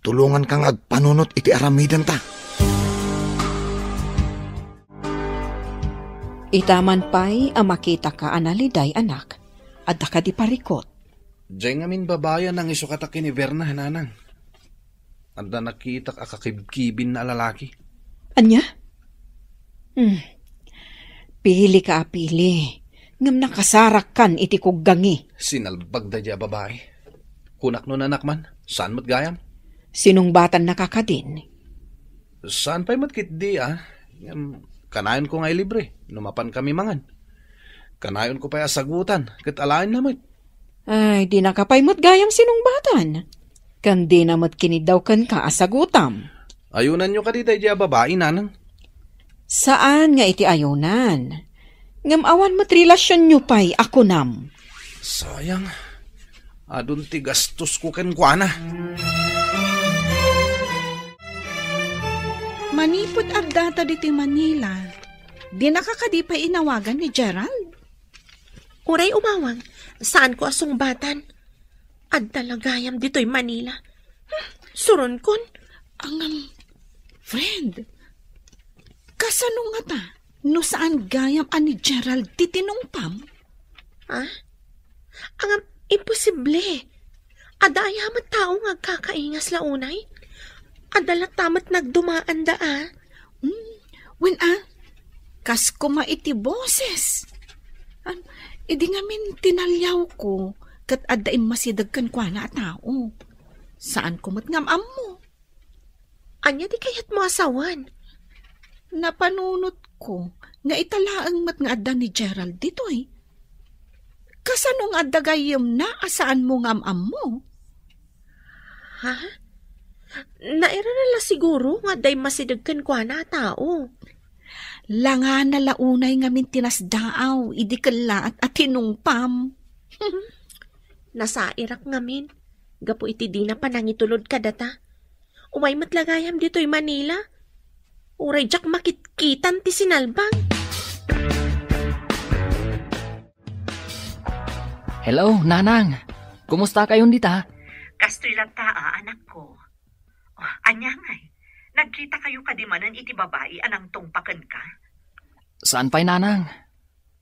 Tulonganka nga agpanunot iti aramidenta. Ita man pay a makitaka a naliday, anak, adda kadi parikut? Diay ngamin babai a nangisukata ken ni Berna, nanang. Adda nakitak a kakibkibinna a lalaki. Ania? Hmm. Pilika a pili, ngem nakasarakkan iti kuggangi. Sinalbag daydiay a babai. Kunak no nanak man, saan met gayam? Sinungbatannaka kadin? Saan pay met ketdi, ah. Ngem, kanayonko nga ilibre no mapankami mangan. Kanayonko pay a sagutan ket alaenna met. Ay, dinaka pay met gayam sinungbatan. Ken dina met kiniddaw kenka a sagutam. Ayunanyo kadi daydiay a babai, nanang? Saan nga iti ayunan. Ngem awan met relasionyo pay a kunam. Sayang. Adun ti gastosko kenkuana. Manipud addata ditoy Manila, dinaka kadi pay inawagan ni Gerald? Uray umawag, saanko a sungbatan. Adda la gayam ditoy Manila. Hmm, suronkon. Ngem, friend, kasano ngata no saan gayam a ni Gerald ti tinungpam? Ha? Ngem, imposible. Adda aya met tao nga agkakaingas la unay? Adda latta met nagdumaanda, a? Hmm, Wen a, kas koma iti boses. An, idi ngamin tinaliawko, ket adda immasideg kenkuana a tao. Saan ko met nga am-ammo. Ania ti kayatmo a sawen? Napanunotko nga ita laeng met nga adda ni Gerald ditoy. Kasano nga adda gayyemna a saanmo nga am-ammo? Ha? Nairana la siguro nga adda immasideg kenkuana a tao. Langana la unay ngamin ti nasdaaw idi kellaat a tinungpam. Nasairak ngamin, gapu iti dina panangitulod kadata. Umay met la gayam ditoy Manila. Uray diak makitkitan ti sinalbang. Hello, Nanang. Kumusta kayon dita? Kastoy latta, a, anakko. Oh, ania ngay? Nagkita kayo kadi manen iti babai a nangtungpa kenka? Saan pay, Nanang.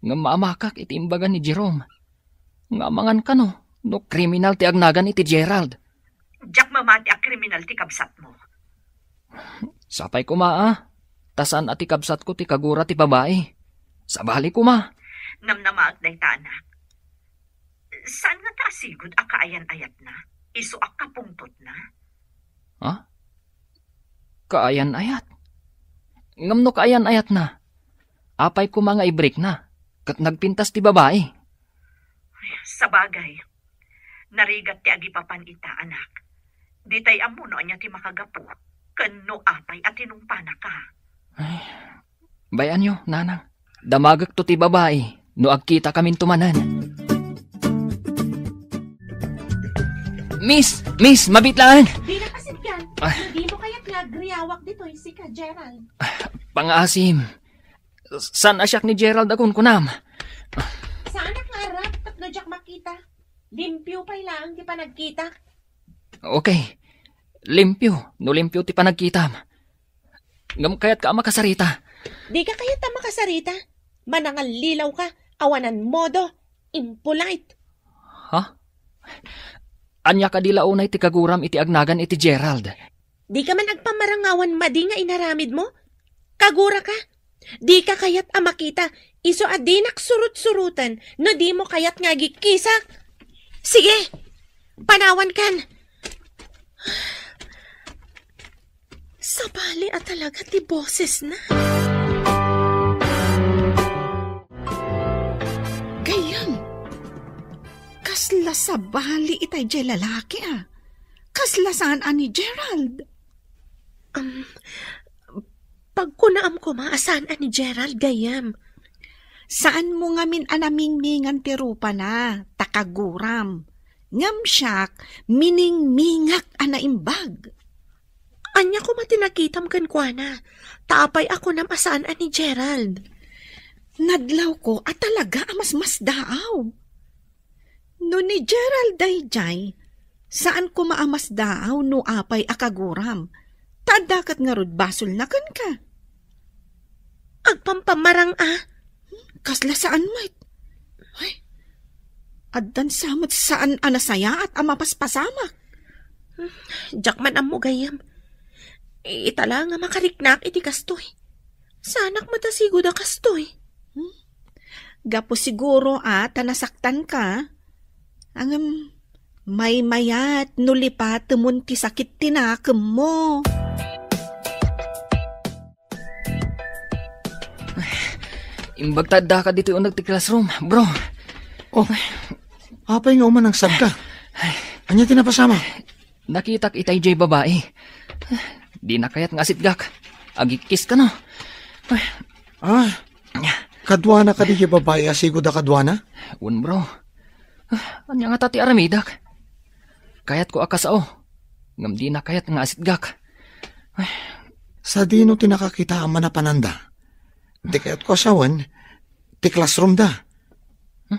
Ngem maamakak iti imbaga ni Jerome. Nga amangan kano, no kriminal ti agnagan iti Gerald. Diak mamati a kriminal ti kabsatmo. Sapay koma a, ta saan a ti kabsatko ti kagura ti babai. Sabali koma. Namnamaak dayta, anak. Saan nga ta asigud a kaayan-ayatna? Isu a kapungtotna? Ha? Kaayan-ayat? Ngem no kaayan-ayatna, apay koma nga ibrikna, ket nagpintas ti babai? Sabagay, narigat ti agipapan ita, anak. Ditay ammo no ania ti makagapu, ken no apay a tinungpanaka. Ay, bay-anyo, Nanang. Damagekto ti babai no agkitakaminto manen. Miss! Miss! Mabit laeng! Dina kasipyan. Ah. Dimo kayat nga agriawak ditoy sika, Gerald? Pangaasim. Saan a siak ni Gerald a kunkunam? Saanak nga arap tapno diak makita. Limpio pay laeng ti panagkitak. Okay. Limpio, no limpio ti panagkitam. Ngem kayatka a makasarita. Dika kayat a makasarita. Manangallilawka, awanan modo, impolite. Ha? Ania kadi la unay ti kaguram iti agnagan iti Gerald? Dika man agpamarangawan madi nga inaramidmo? Kaguraka? Dika kayat a makita, isu a dinak surut-suruten no dimo kayat nga agikkisak. Sige, panawankan. Sabali a talaga ti bosesna. Gayyem, kasla sabali itay diay lalaki a. Kasla saan a ni Gerald. Um, pagkunaam koma a saan a ni Gerald, gayyem. Saanmo ngamin a namingmingan ti rupana, ta kaguram. Ngem siak, miningmingak a naimbag. Ania koma ti nakitam kenkuana? Ta apay a kunam a saan a ni Gerald? Nadlawko a talaga a masmasdaaw. No ni Gerald daydiay, saan koma a masdaaw no apay a kaguram. Ta adda ket ngarud basolna kenka. Agpampamarang a? Kasla saan met? Ay, addan sa met saan a nasayaat a mapaspasamak. Diak man ammo gayyem. Ita la nga makariknak iti kastoy. Saanak met a sigud a kastoy. Hmm? Gapu siguro a ta nasaktanka. Ngem, maymayat no lipatemon ti sakit ti nakemmo. Imbag ta addaka ditoy uneg ti classroom, bro. Oh, apay nga umanangsagka? Ania ti napasamak? Nakitak itay diay babai. Dina kayat nga asitgak. Agikkiska, no? Ah, kaduana kadi diay babai a sigud a kaduana? Wen, bro. Ania ngata ti aramidak? Kayatko a kasao. Ngem dina kayat nga asitgak. Sadino ti nakakita a manapananda? Ti kayatko a sawen, ti classroom da. Hmm?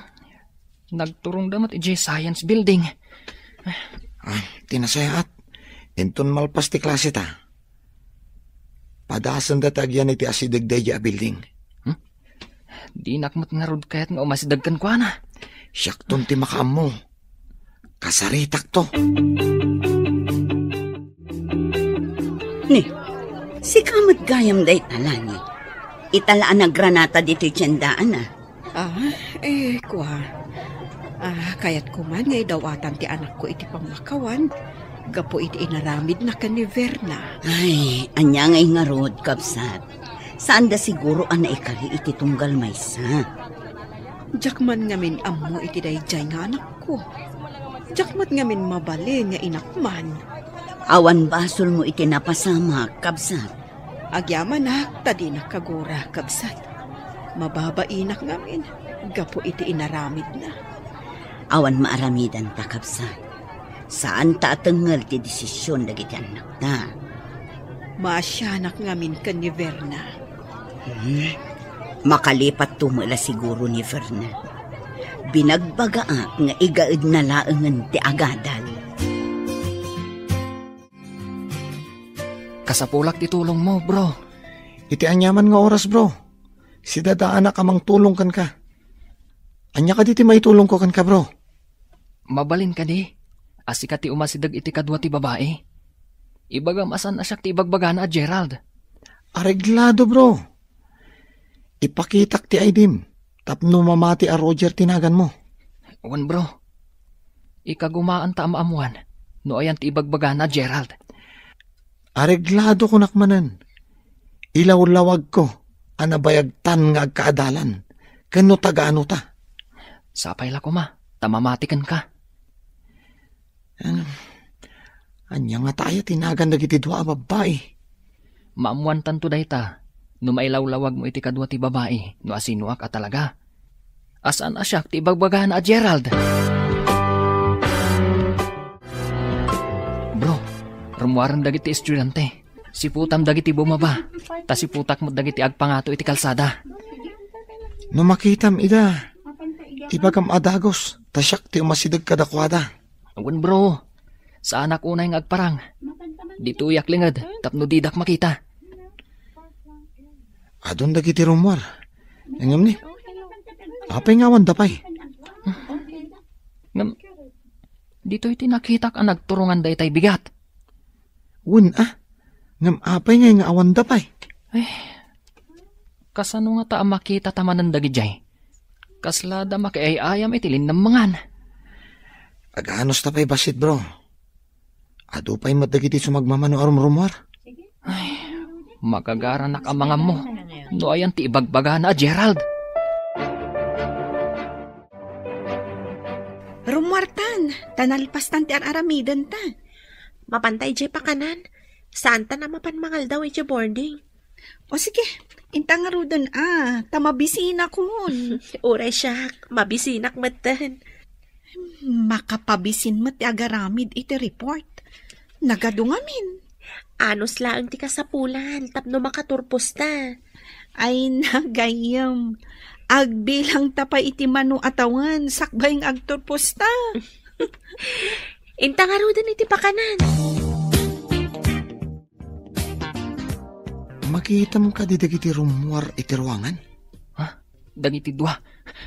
Nagturongda met idiay science building. Ah, ti nasayaat, inton malpas ti klase ta, padasenda ti agyan iti asideg daydiay a building. Hmm? Dinak met ngarud kayat nga umasideg kenkuana. Siakton ti makaammo. Kasaritakto. Ni, sika met gayam dayta, Lani. Ita la a nagranata ditoy tiendaan, a. Ah, eh, kua. Ah, kayatko man nga idawatan ti anakko iti pammakawan gapu iti inaramidna ken ni Verna. Ay, ania ngay ngarud, kabsat? Saanda siguro a naikari iti tunggal maysa. Diak man ngamin ammo iti daydiay nga anakko. Diak met ngamin mabalin nga inak man. Awan basolmo iti napasamak, kabsat. Agyamanak ta dinak kagura, kabsat. Mababainak ngamin gapu iti inaramidna. Awan maaramidanta, kabsat. Saanta a tengngel ti desisyon dagiti annakta. Maasianak ngamin ken ni Verna. Hmm? Makalipatto met la siguro ni Verna. Binagbagaak nga igaedna laengen ti agadal. Kasapulak ti tulongmo, bro. Iti aniaman nga oras, bro. Sidadaanak a mangtulong kenka. Ania kadi ti maitulongko kenka, bro? Mabalin kadi a sika ti umasideg iti kadua ti babai? Ibagam a saan a siak ti ibagbagana a Gerald. Areglado, bro. Ipakitak ti I D-m tapno mamati a Roger ti naganmo. Wen, bro. Ikagumaanta a maammuan no ayan ti ibagbagana a Gerald. Areglado kunak manen. Ilawlawagko a nabayagtan nga agkaadalan ken no taga-ano ta. Sapay la koma ta mamati kenka. Ano? Ania ngata aya ti nagan dagiti dua a babbai? Maammuantanto dayta no mailawlawagmo iti kadua ti babai no asinoak a talaga. A saan a siak ti ibagbagana a Gerald. Bro, rummuaren dagiti estudiante. Siputam dagiti bumaba, ta siputak met dagiti agpangato iti kalsada. No makitam ida, ibagam a dagus, ta siak ti umasideg kadakuada. Wen, bro, saanak unay nga agparang. Ditoyak linged tapno didak makita. Adun dagiti rummuar. Ngem ni, apay nga awanda pay? Ngem, ditoy ti nakitak a nagturongan daytay bigat. Wen a, ngem apay ngay nga awanda pay? Eh, kasano ngata a makita ta manen dagidiay? Kasla da makiay-ayam iti linnemmengan. Aganus ta pay bassit, bro. Adu pay met dagiti sumagmamano a rumrumuar. Ay, makagaranak a mangammo no ayan ti ibagbagana a Gerald. Rummuartan, ta nalpastan ti ar-aramidenta. Mapanta idiay pakanan, saantan a mapan mangaldaw idiay boarding. O sige, inta ngaruden a, ta mabisinakon. Uray siak, mabisinak metten. Makapabisin met ti agaramid iti report. Nagadu ngamin. Anus laeng ti kasapulan tapno makaturposta. Ay, nagayyem. Agbilangta pay iti mano a tawen sakbay nga agturposta. Inta ngaruden iti pakanan. Makitam kadi dagiti rummuar iti ruangan? Ha? Dagiti dua.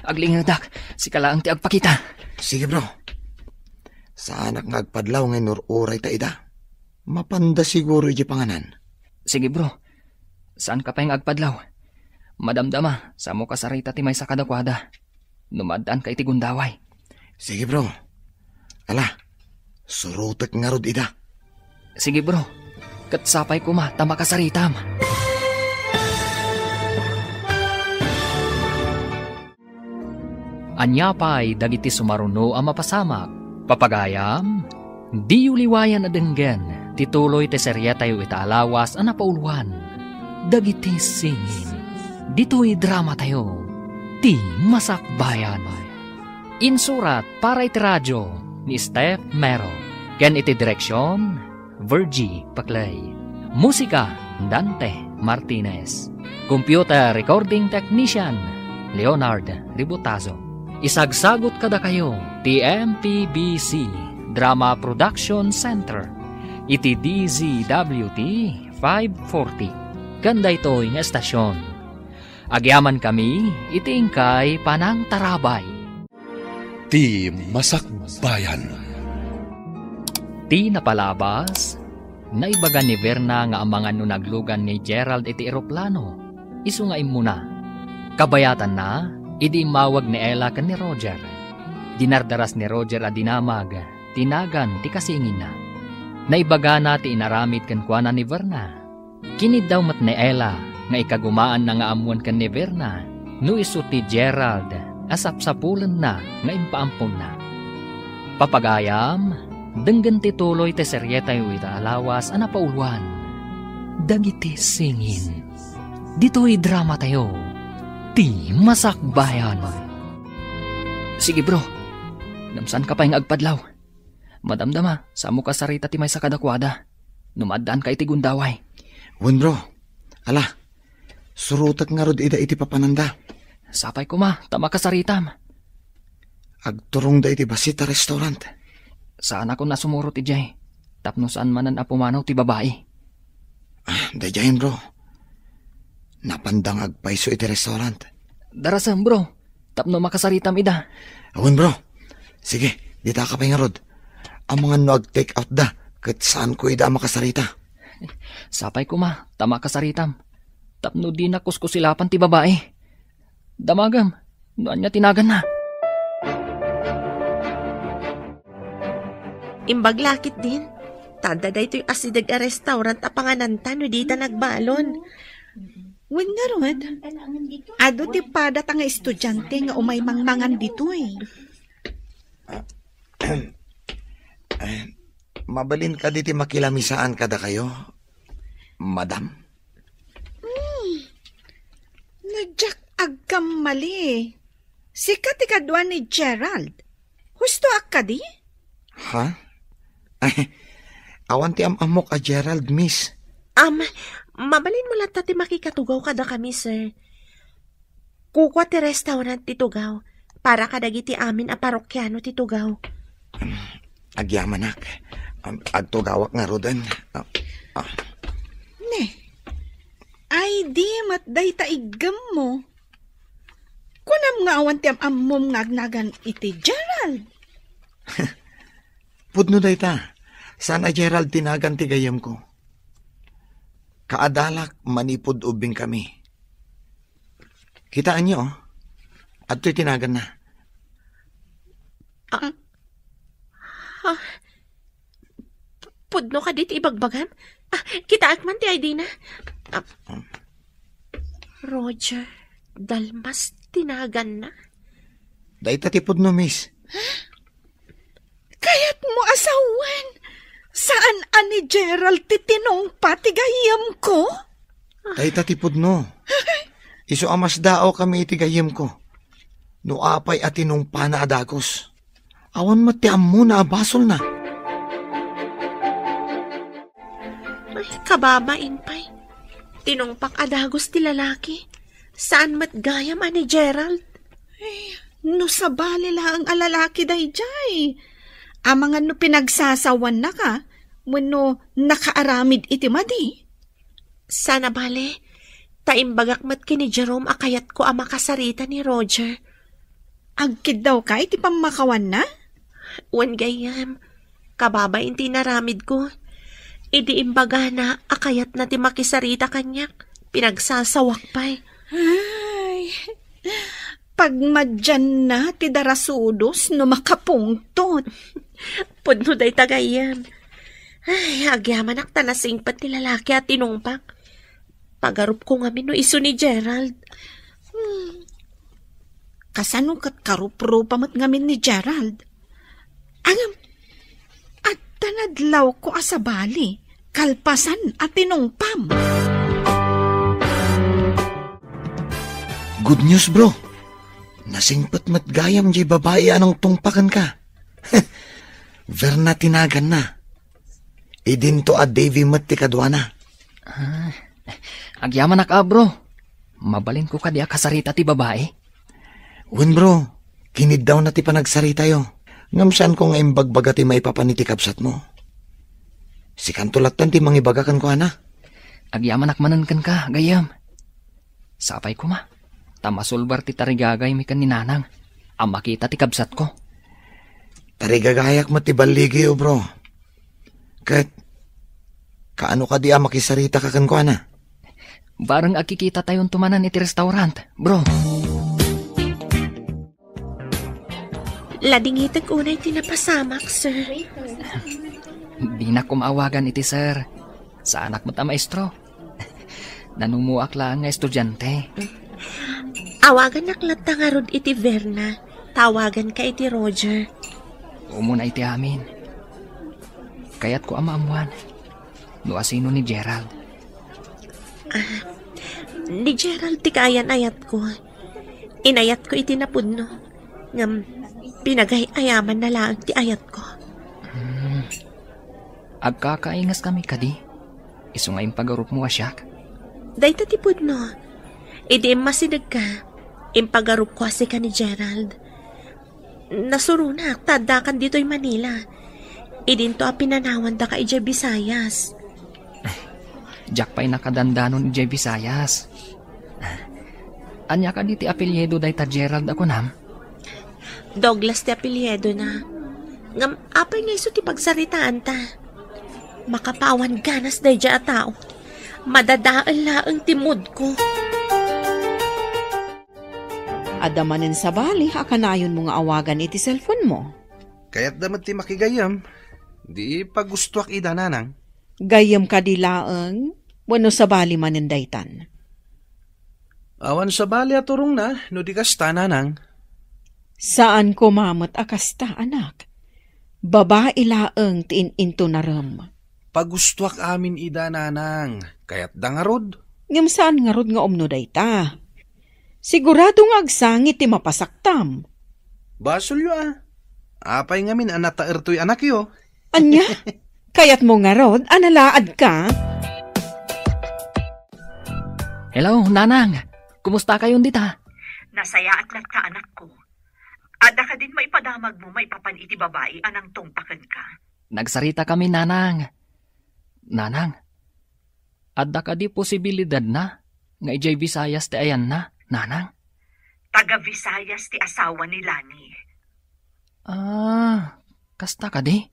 Aglingedak. Sika laeng ti agpakita. Sige, bro. Saanak nga agpadlaw nga inur-uray ta ida. Mapanda siguro iti panganan. Sige, bro. Saanka pay nga agpadlaw. Madamdama, samo kasarita ti maysa kadakuada. No maaddaanka iti gundaway. Sige, bro. Ala, surotek ngarud ida. Sige, bro. Ket sapay koma ta makasaritam. Ania pay dagiti sumaruno a mapasamak? Papagayam, diyo liwayan a denggen ti tuloy ti seriatayo ita a lawas a napauluan, Dagiti Singin. Ditoy dramatayo, Ti Masakbayan. Insurat para iti radio ni Steph Mero, ken iti direksion, Virgie Paclay. Musika, Dante Martinez. Computer recording technician, Leonard Ributazo. Isagsagut kadakayo ti M P B C Drama Production Center iti D Z W T five forty. Ken daytoy nga estasyon, agyamankami iti inkay panangtarabay. Ti Masakbayan. Ti napalabas, naibaga ni Verna nga amangan no naglugan ni Gerald iti eroplano. isu nga immuna. Kabayatanna, idi immawag ni Ella ken ni Roger, dinardaras ni Roger a dinamag ti nagan ti kasinginna. Naibagana ti inaramid kenkuana ni Verna. Kiniddaw met ni Ella nga ikagumaanna nga ammoen ken ni Verna no isu ti Gerald a sapsapulenna nga impaamponna. Papagayam, denggen ti tuloy ti serietayo ita a lawas a napauloan, Dagiti Singin. Ditoy dramatayo, Ti Masakbayan. Sige, bro. Ngem saanka pay nga agpadlaw. Madamdama, saanmo kasarita ti maysa kadakuada no maaddaanka iti gundaway. Wen, bro. Ala, surotek ngarud ida iti papananda. Sapay koma, ta makasaritam. Agturongda iti bassit a restaurant. Saanakon a sumurot idiay, tapno saan manen a pumanaw ti babai. Ah, daydiayen, bro. Napanda nga agpayso iti restaurant. Darasem, bro, tapno makasaritam ida. Awan, bro. Sige, ditaka pay ngarud. Amangan no ag-take out da, ket saanko ida a makasarita. Sapay koma, ta makasaritam. Tapno dina kuskusilapan ti babai. Damagem, no ania ti naganna. Imbag la ketdin, ta adda daytoy asideg a restaurant a pangananta no dita nagbalon. Wen ngarud, adu ti padata nga estudiante nga umay mangmangan ditoy. Eh, mabalin kadi ti makilamisaan kadakayo, madam? Hmm. No diak agkammali, sika ti kadua ni Gerald. Husto a kadi? Ha? Ay, awan ti am-ammok a Gerald, miss. Am, mabalinmo latta ti makikatugaw kadakami, sir. Kukua ti restaurant ti tugaw para kadagiti amin a parokiano ti tugaw. Agyamanak. Am, agtugawak ngaruden. Ah, ah. Ne, ay di met dayta iggemmo. Kunam nga awan ti am-ammom nga agnagan iti Gerald. Pudno dayta. Saan a Gerald ti nagan ti gayyemko. Kaadalak manipud ubbingkami. Kitaenyo, oh. Adtoy ti naganna. Ah, ah, pudno kadi ti ibagbagam? Ah, kitaek man ti I D na. Ah, Roger Dalmas ti naganna. Dayta ti pudno, miss. Kayatmo a sawen, saan a ni Gerald ti tinungpa ti gayyemko? Dayta ti pudno. Isu a masdaawkami iti gayyemko. No apay a tinungpana a dagus. Awan met ti ammona a basolna. Ay, kababain pay. Tinungpak a dagus ti lalaki. Saan met gayam a ni Gerald? Ay, no sabali laeng a lalaki daydiay. Amangan no pinagsasawannaka, wenno nakaaramid iti madi. Saan a bale, ta imbagak met ken ni Jerome a kayatko a makasarita ni Roger. Agkiddawka iti pammakawanna? Wen gayyem, kababain ti inaramidko. Idi imbagana a kayatna ti makisarita kaniak, pinagsasawak pay. Ay, pagmadianna ti darasudos no makapungtot. Pudno dayta gayyem. Ay, agyamanak ta nasingpet ti lalaki a tinungpak. Pagarupko ngamin no isu ni Gerald. Hmm. Kasano ket karuprupa met ngamin ni Gerald? Ngem, adda nadlawko a sabali, kalpasan a tinungpam. Good news, bro. Nasingpet met gayam diay babai a nangtungpa kenka. Verna ti naganna. Idinto a Davy met ti kaduana. Ah, agyamanak a, bro. Mabalinko kadi a kasarita ti babai? Wen, bro. Kiniddawna ti panagsaritayo. Ngem saanko nga imbagbaga ti maipapan iti kabsatmo. Sikanto latten ti mangibaga kenkuana. Agyamanak manen kenka, gayyem. Sapay koma, ta masulbar ti tarigagaymi ken ni Nanang a makita ti kabsatko. Tarigagayak met ti balligiyo, bro. Ket, kaano kadi a makisaritaka kenkuana? Bareng agkikitatayon to manen iti restaurant, bro. Ladingitek unay ti napasamak, sir. Dinak koma awagan iti sir. Saanak met a maestro. Nanumuak laeng nga estudiante. Awagannak latta ngarud iti Verna. Tawaganka iti Roger. Umuna iti amin. Kayatko a maammuan no asino ni Gerald. Ah, ni Gerald ti kaayan-ayatko. Inayatko iti napudno. Ngem pinagay-ayamanna laeng ti ayatko. Hmm. Agkakaingaskami kadi? Isu nga impagarupmo a siak? Dayta ti pudno. Idi immasidegka, impagarupko a sika ni Gerald. Nasuronak ta addakan ditoy Manila. Idinto a pinanawandaka idiay Visayas. Diak pay nakadandanon idiay Visayas. Ania kadi ti apelyido dayta Gerald a kunam? Douglas ti apelyidona. Ngem apay nga isu ti pagsaritaanta? Makapawan ganas daydiay a tao. Madadael laeng ti moodko. Adda manen sabali a kanayonmo nga awagan iti cellphone-mo? Kayatda met ti makigayyem. Di pagustoak ida, nanang. Gayyem kadi laeng wenno sabali manen daytan? Awan sabali a turongna no di kasta, nanang. Saan koma met a kasta, anak. Babai laeng ti in-intunarem. Pagustoak amin ida, nanang. Kayatda ngarud. Ngem saan ngarud nga umno dayta. Sigurado nga agsangit ti mapasaktam. Basolyo a. Apay ngamin a nataertoy anakyo? Ania? Kayatmo ngarud a nalaadka? Hello, Nanang. Kumusta kayon dita? Nasayaat latta, anakko. Adda kadin maipadamagmo maipapan iti babai a nangtungpa kenka? Nagsaritakamin, Nanang. Nanang, adda kadi posibilidadna nga idiay Visayas ti ayanna, Nanang? Taga Visayas ti asawa ni Lani. Ah, kasta kadi?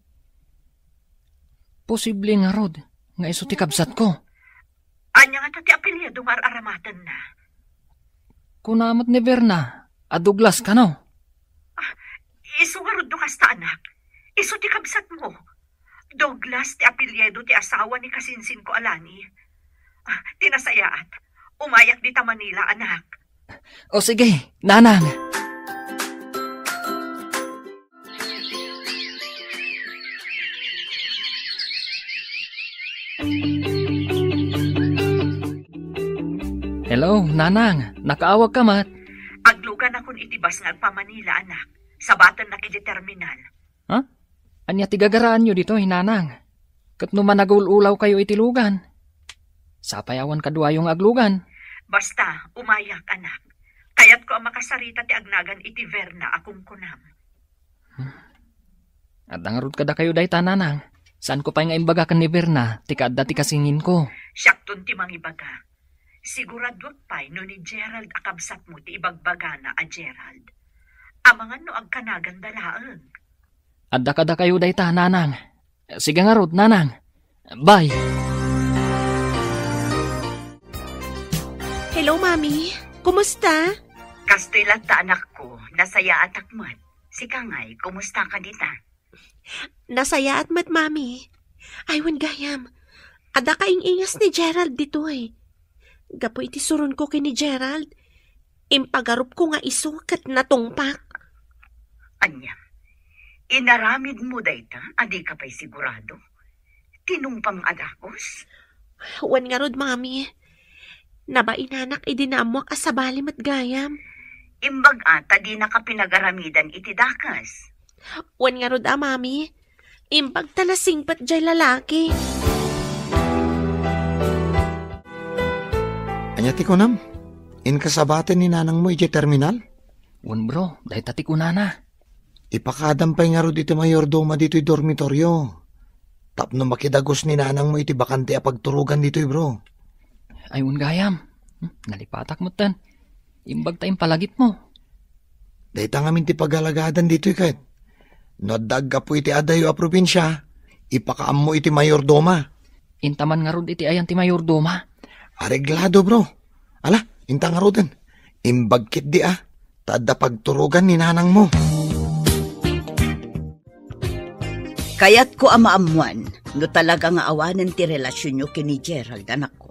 Posible ngarud nga isu ti kabsatko. Ania ngata ti apelyido nga ar-aramatenna? Kuna met ni Verna a Douglas kano? Ah, isu ngarud no kasta, anak. Isu ti kabsatmo. Douglas ti apelyido ti asawa ni kasinsinko a Lani. Ah, ti nasayaat, umayak dita Manila, anak. O sige, Nanang. Hello, Nanang. Nakaawagka met? Agluganakon iti bus nga agpa-Manila, anak. Sabatennak iti terminal. Ha? Ania ti gagaraanyo ditoy, Nanang? Ket no managul-ulawkayo iti lugan, sapay awan kaduayo nga aglugan. Basta, umayak, anak. Kayatko a makasarita ti agnagan iti Verna a kunkunam. Hmm. Adda ngarud kadakayo dayta, Nanang. Saanko pay nga imbaga ken ni Verna ti kaadda ti kasinsinko. Siakton ti mangibaga. Siguraduak pay no ni Gerald a kabsatmo ti ibagbagana a Gerald. Amangan no agkanaganda laeng. Adda kadakayo dayta, Nanang. Sige ngarud, Nanang. Bye. Hello, Mami. Kumusta? Kastoy latta, anakko. Nasayaatak met. Sika ngay, kumusta ka dita? Nasayaat met, Mami. Ay, wen gayam. Adda kaing-ingas ni Gerald ditoy. Gapu iti suronko ken ni Gerald, impagarupko nga isu ket natungpak. Ania? Inaramidmo dayta a dika pay sigurado? Tinungpam a dakes? Wen ngarud, Mami. Nabainanak idi naammoak a sabali met gayam. Imbag-a ta dinaka pinagaramidan iti dakes. Wen ngarud a, Mami. Imbag ta nasingpet jay lalaki. Ania ti kunam? Inka sabaten ni nanangmo idiay terminal? Wen, bro, dayta ti kunana. Ipakaadam pay ngarud iti mayordomo ditoy dormitorio. Tapno makidagus ni nanangmo iti bakante a pagturogan ditoy, bro. Ay, wen gayam. Hmm, nalipatak metten. Imbag ta impalagipmo. Dayta ngamin ti pagalagadan ditoy ket. No adda aggapu iti adayo a probinsia, ipakaammo iti mayordoma. Intaman ngarud iti ayan ti mayordoma. Areglado, bro. Ala, inta ngaruden. Imbag ketdi a, ta adda pagturogan ni nanangmo. Kayatko a maammuan no talaga nga awanen ti relasionyo ken ni Gerald, anakko.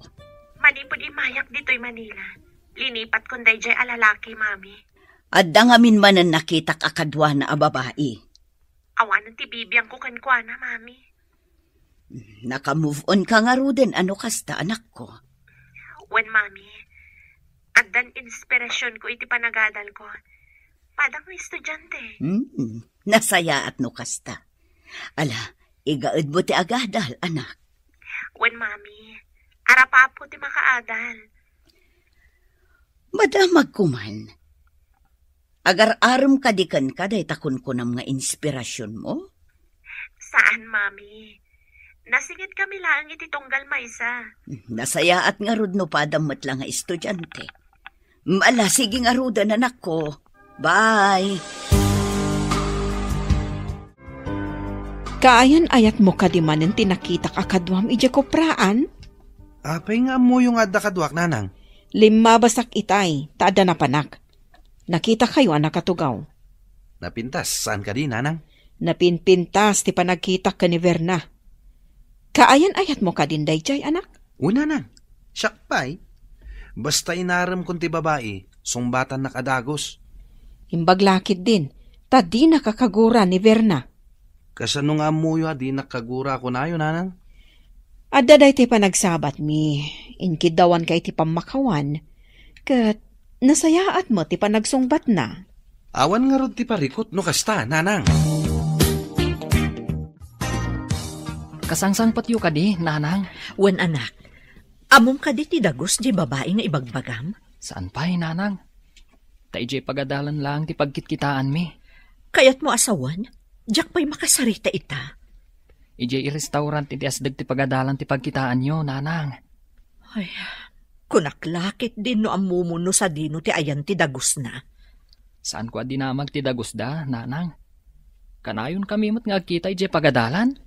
Manipud immayak ditoy Manila, linipatkon daydiay a lalaki, Mami. Adda ngamin manen nakitak a kaduana a babai. Awanen ti bibiangko kenkuana, Mami. Naka-move on ka ngaruden a no kasta, anakko? Wen, Mami. Addan inspirasionko iti panagadalko. Padang nga estudiante. Hmm, nasayaat no kasta. Ala, igaedmo ti agadal, anak. Wen, Mami. Arapapko ti makaadal. Madamagko man. Agar-arem kadi kenka dayta kunkunam nga inspirasionmo? Saan, Mami. Nasingitkami laeng iti tunggal maysa. Nasayaat ngarud no padam met la nga estudiante. Ala, sige ngaruden, anakko. Bye. Kaayan-ayatmo kadi manen ti nakitak a kaduam idiay kopraan? Apay nga ammoyo nga adda kaduak, nanang? Limmabasak itay, ta adda napanak. Nakitakayo a nakatugaw. Napintas, saan kadi, nanang? Napinpintas ti panagkitak ken ni Verna. Kaayan-ayatmo kadin daydiay, anak? Wen, nanang. Siak pay. Basta inaremkon ti babai, sungbatannak a dagus. Imbag la ketdin, ta dinaka kagura ni Verna. Kasano nga ammoyo a dinak kagura a kunayo, nanang? Adda daytoy panagsabatmi, inkiddawanka iti pammakawan, ket nasayaat met ti panagsungbatna. Awan ngarud ti parikut no kasta, nanang. Kasangsangpetyo kadi, nanang? Wen, anak. Ammom kadi ti dagus diay babai nga ibagbagam? Saan pay, nanang. Ta idiay pagadalan laeng ti pagkitkitaanmi. Kayatmo a sawen? Diak pay makasarita ita. Idiay restaurant iti asdeg ti pagadalan ti pagkitaanyo, nanang. Ay, kunak la ketdin no ammomon no sadino ti ayan ti dagusna. Saanko a dinamag ti dagusda, nanang. Kanayonkami met nga agkita idiay pagadalan.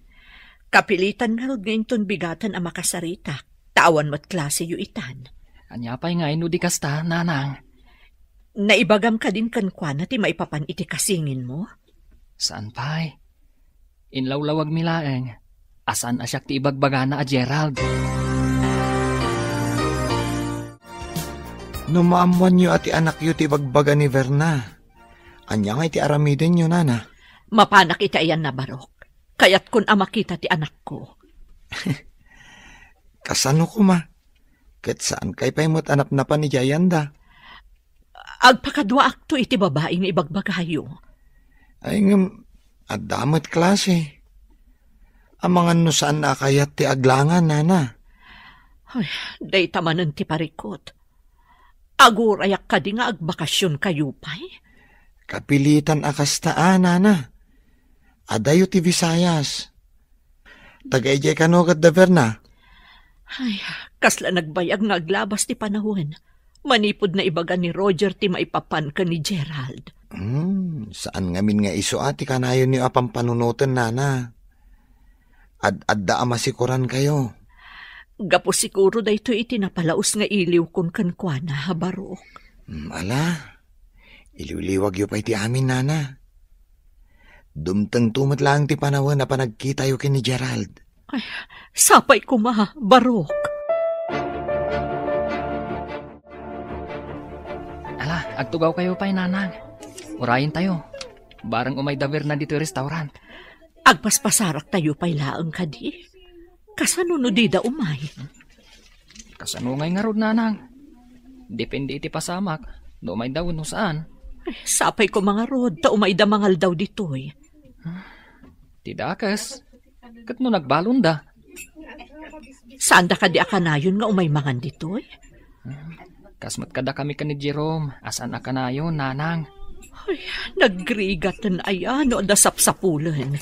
Kapilitan ngarud nga inton bigaten a makasaritak, ta awan met klaseyo itan. Ania pay ngay no di kasta, nanang? Naibagam kadin kenkuana ti maipapan iti kasinginmo? Saan pay. Inlawlawagmi laeng a saan a siak ti ibagbagana a Gerald. No maammoanyo a ti anakyo ti ibagbaga ni Verna, ania ngay ti aramidenyo, nana? Mapanak iti ayanna, Barok. Kayatkon a makita ti anakko. Kasano koma? Ket saankay pay met a napnapan idiay ayanda? Agpakaduaakto iti babai nga ibagbagayo. Ay, ngem, adda met klase. Amangan no saan a kayat ti aglangan, nana. Ay, dayta manen ti parikut. Agurayak kadi nga agbakasionkayo pay? Kapilitan a kasta a, nana. Adayo ti Visayas. Taga idiay kano ket da Verna? Ay, kasla nagbayag nga aglabas ti panawen. Manipud naibaga ni Roger ti maipapan ken ni Gerald. Hmm, saan ngamin nga isu a ti kanayonyo a pampanunoten, nana. Ad-adda a masikorankayo. Gapu siguro daytoy iti napalaus nga iliwkon kenkuana, Barok. Hmm, ala. Iliwliwagyo pay ti amin, nana. Dumtengto met laeng ti panawen a panagkitayo ken ni Gerald. Ay, sapay koma, Barok. Ala, agtugawkayo pay, nanang. Urayentayo. Bareng umay da Verna ditoy restaurant. Agpaspasaraktayo pay laeng kadi. Kasano no dida umay? Kasano ngay ngarud, nanang? Depende iti pasamak, no umayda wenno saan. Ay, sapay koma ngarud, ta umayda mangaldaw ditoy. Ti dakes, ket no nagbalonda? Saanda kadi a kanayon nga umay mangan ditoy? Kas met kadakami ken ni Jerome, a saan a kanayon, nanang. Ay, nagrigaten aya no adda sapsapulen.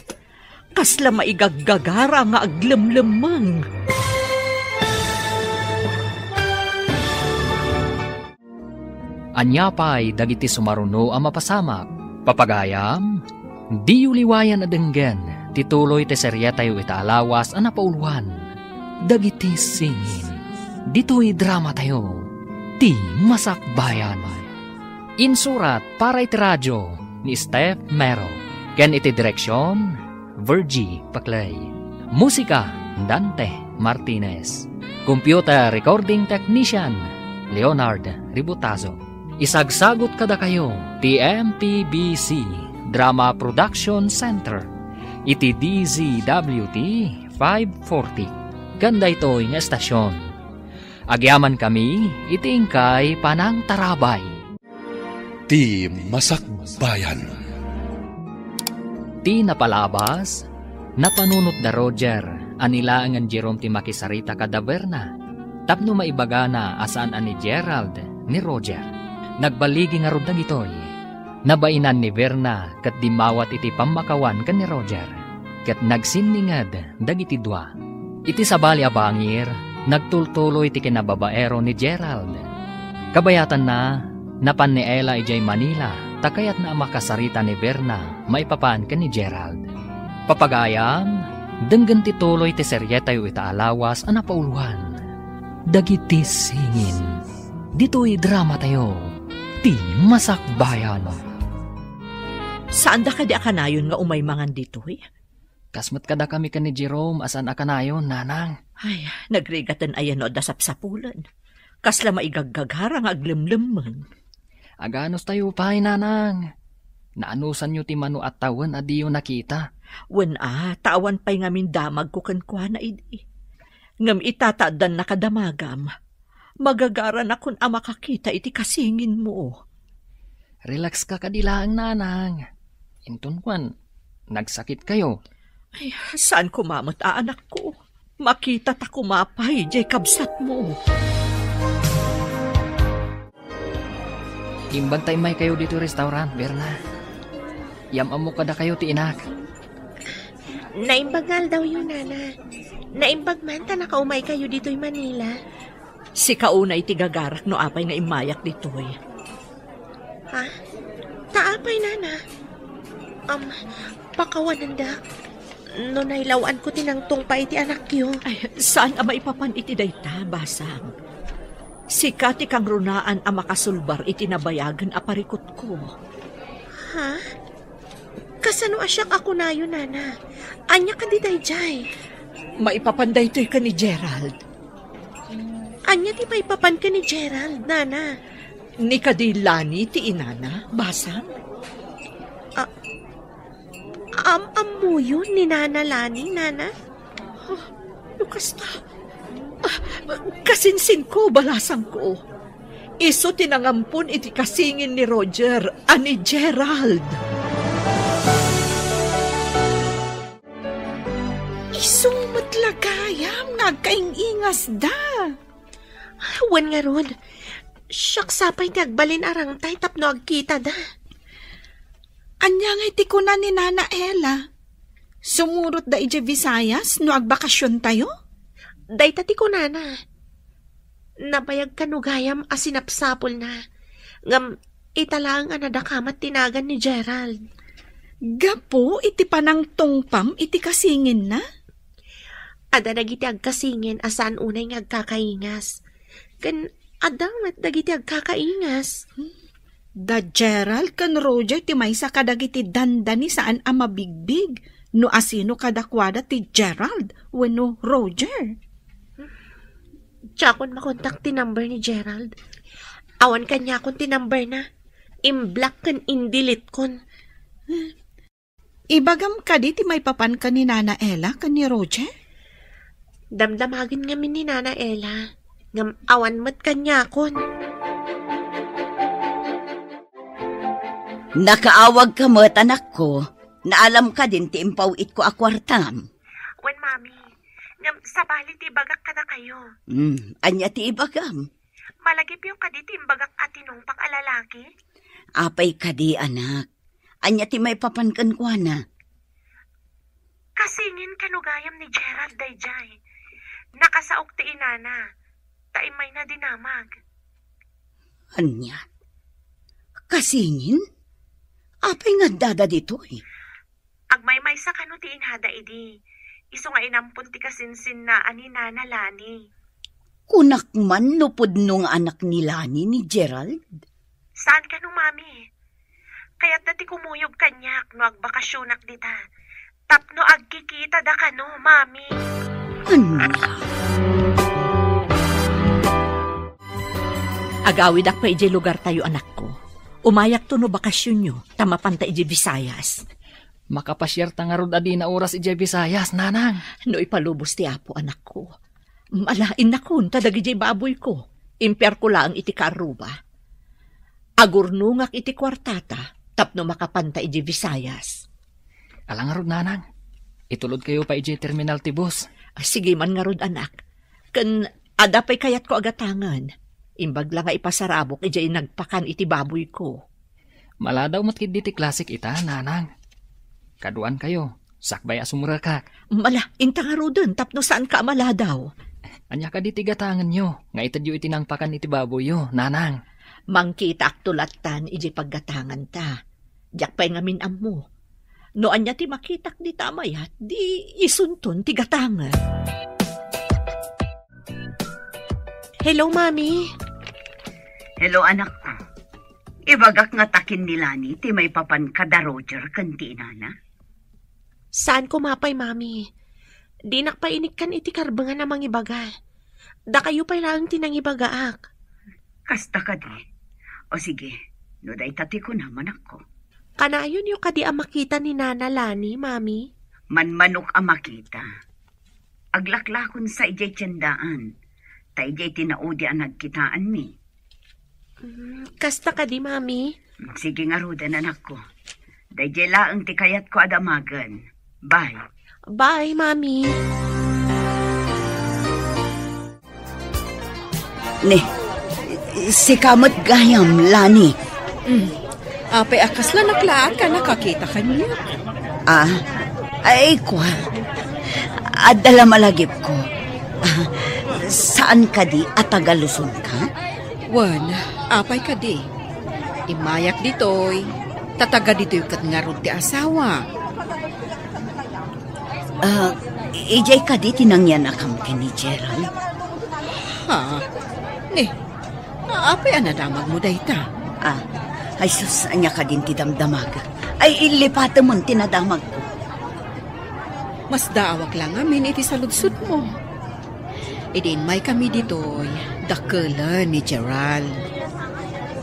Kasla maigaggagara nga aglemlemmeng. Ania pay dagiti sumaruno a mapasamak? Papagayam, diyo liwayan a denggen ti tuloy ti seriatayo ita a lawas a napauluan, Dagiti Singin. Ditoy dramatayo, Ti Masakbayan. Insurat para iti radio ni Steph Mero, ken iti direksion, Virgie Paclay. Musika, Dante Martinez. Computer recording technician, Leonard Ributazo. Isagsagut kadakayo ti M P B C Drama Production Center iti D Z W T five forty. Ken daytoy nga estasyon, agyamankami iti inkay panangtarabay. Ti Masakbayan. Ti napalabas, napanunot da Roger a ni laengen Jerome ti makisarita kada Verna tapno maibagana a saan a ni Gerald ni Roger. Nagbaligi ngarud dagitoy. Nabainan ni Verna ket dimmawat iti pammakawan ken ni Roger, ket nagsinninged dagiti dua. Iti sabali a bangir, nagtultuloy ti kinababaero ni Gerald. Kabayatanna, napan ni Ella idiay Manila ta kayatna a makasarita ni Verna maipapan ken ni Gerald. Papagayam, denggen ti tuloy ti serietayo ita a lawas a napauloan, Dagiti Singin. Ditoy dramatayo, Ti Masakbayan. Saanda kadi a kanayon nga umay mangan ditoy? Kas met kadakami ken ni Jerome a saan a kanayon, nanang. Ay, nagrigaten aya no adda sapsapulen. Kasla maigaggagara nga aglemlemmen. Aganustayo pay, nanang. Naanusanyo ti mano a tawen a diyo nakita. Wen a, ta awan pay ngamin damagko kenkuana idi. Ngem ita ta addan nakadamagam, magagaranakon a makakita iti kasinginmo. Relax ka kadi laeng, nanang. Inton kuan, nagsakit kayo. Ay, saan koma met a anakko? Makita ta koma pay diay kabsatmo. Imbag ta immay kayo ditoy restaurant, Berna. Yam-ammo kadakayo ti inak. Naimbag nga aldawyo, Nana. Naimbag man ta nakaumay kayo ditoy Manila. Sika unay ti gagarak no apay nga immayak ditoy. Ha? Ta apay, Nana? Am, pakawanendak. No nailaw-anko ti nangtungpa iti anakyo. Ay, saan a maipapan iti dayta, basang. Sika ti kangrunaan a makasulbar iti nabayagen a parikutko. Ha? Kasano a siak a kunayo, Nana? Ania kadi daydiay? Maipapan daytoy ken ni Gerald. Ania ti maipapan ken ni Gerald, Nana? Ni kadi Lani ti inana, basang? Ah, am-ammoyo ni Nana Lani, Nana? Ah, no kasta, ah, kasinsinko, balasangko. Isu ti nangampon iti kasingin ni Roger a ni Gerald. Isu met la gayam nga agkaing-ingasda. Wen ngarud, siak sa pay ti agbalin a rangtay tapno agkitada. Ania ngay ti kuna ni Nana Ella? Sumurotda idiay Visayas no agbakasiontayo? Dayta ti kunana. Nabayag kano gayam a sinapsapulna. Ngem ita laeng a nadakamat ti nagan ni Gerald. Gapu iti panangtungpam iti kasinginna? Adda dagiti agkasingin a saan unay nga agkakaingas. Ken adda met dagiti agkakaingas. Da Gerald ken Roger ti maysa kadagiti dandani saan a mabigbig no asino kadakuada ti Gerald wenno Roger. Diakon makontak ti number ni Gerald. Awan kaniakon ti numberna. Imblock ken indeletekon. Ibagam kadi ti maipapan ken ni Nana Ella ken ni Roger? Damdamagen ngamin ni Nana Ella, ngem awan met kaniakon. Nakaawagka met, anakko. Naalam kadin ti impaw-itko a kuartam? Wen, Mami. Ngem sabali ti ibagak kadakayo. Hmm, ania ti ibagam? Malagipyo kadi ti imbagak a tinungpak a lalaki? Apay kadi, anak? Ania ti maipapan kenkuana? Kasingin kano gayam ni Gerald daydiay. Nakasaok ti inana, ta immayna dinamag. Ania? Kasingin? Apay nga addada ditoy? Agmaymaysa kano ti inada idi, isu nga inampon ti kasinsinna a ni Nana Lani. Kunak man no pudno nga anak ni Lani ni Gerald? Saan kano, Mami? Kayatna ti kumuyog kaniak no agbakasionak dita. Tapno agkikitada kano, Mami. Ania? Agawidak pay idiay lugartayo, anakko. Umayakto no bakasionyo, ta mapanta idiay Visayas. Makapasiarta ngarud a dina oras idiay Visayas, nanang. No ipalubos ti Apo, anakko. Ala, innakon, ta dagidiay baboyko, impiarko laeng iti kaarruba. Agurnongak iti kuartata tapno makapanta idiay Visayas. Ala ngarud, nanang. Itulodkayo pay idiay terminal ti bus. Ah, sige man ngarud, anak. Ken adda pay kayatko a gatangen. Imbag la nga ipasarabok idiay nagpakan iti baboyko. Maladaw met ketdi ti klasik ita, nanang. Kaduankayo, sakbay a sumrekak. Ala, inta ngaruden tapno saanka a maladaw. Ania kadi ti gatangenyo nga itedyo iti nangpakan iti baboyyo, nanang? Mangkitaakto lattan idiay paggatanganta. Diak pay ngamin ammo. No ania ti makitak dita a mayat, di isunton ti gatangen. Hello, Mami. Hello, anakko. Ibagak nga takin ni Lani ti maipapan kada Roger ken ti inana. Saanko mapay, Mami. Dinak pay inikkan iti karbengan a mangibaga. Dakayo pay laeng ti nangibagaak. Kasta kadi. O sige, no dayta ti kunam, anakko. Kanayonyo kadi a makita ni Nana Lani, Mami? Manmanok a makita. Aglaklakon sa idiay tiendaan. Ta idiay tinaudi a nagkitaanmi. Mm, kasta kadi, Mami? Sige ngaruden, anakko. Daydiay laeng ti kayatko a damagen. Bye. Bye, Mami. Ne, sika met gayam, Lani. Mm. Apay a kasla naklaat ka nakakita kaniak? Ah, ay, kua. Adda la malagipko. Ah, saan kadi a taga Luzon ka? Wen, apay kadi? Immayak ditoy, ta taga ditoy ket ngarud ti asawa. Ah, idiay kadi ti nangyanakam ken ni Gerald? Ha? Ne, apay a nadamagmo dayta? Ah, ay sus, ania kadin ti damdamagek? Ay, ilipatemon ti nadamagko. Masdaawak la ngamin iti saludsodmo. Idi immaykami ditoy, dakkelen ni Gerald.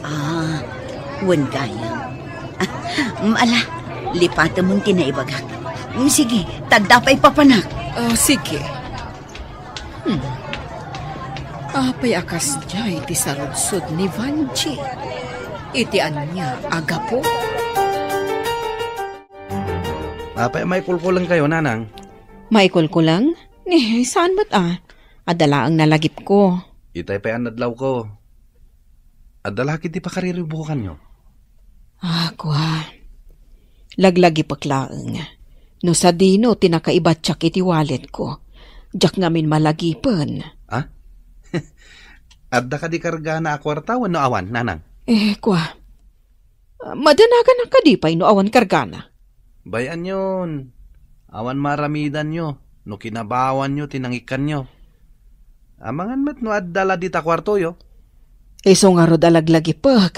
Ah, wen gayam. Ah, mm, ala, lipatemon ti naibagak. Mm, sige, ta adda pay papanak. Ah, sige. Hmm. Apay a kasdiay ti saludsod ni Vanji? Iti ania a gapu? Apay a maikulkulengkayo, nanang? Maikulkuleng? Ni, saan met a? Adda laeng nalagipko. Itay pay a nadlawko. Adda la ketdi pakariribbukanyo? Ah, kua. Laglagipek laeng. No sadino ti nakaibatiak iti walletko, diak ngamin malagipen. Ah? Adda kadi kargana a kuarta wenno awan, nanang? Eh, kua. Madanaganak kadi pay no awan kargana? Bay-anyon. Awan maaramidanyo no kinabawanyo ti nangikkanyo. Amangan met no adda la dita kuartoyo. Isu ngarud a laglagipek.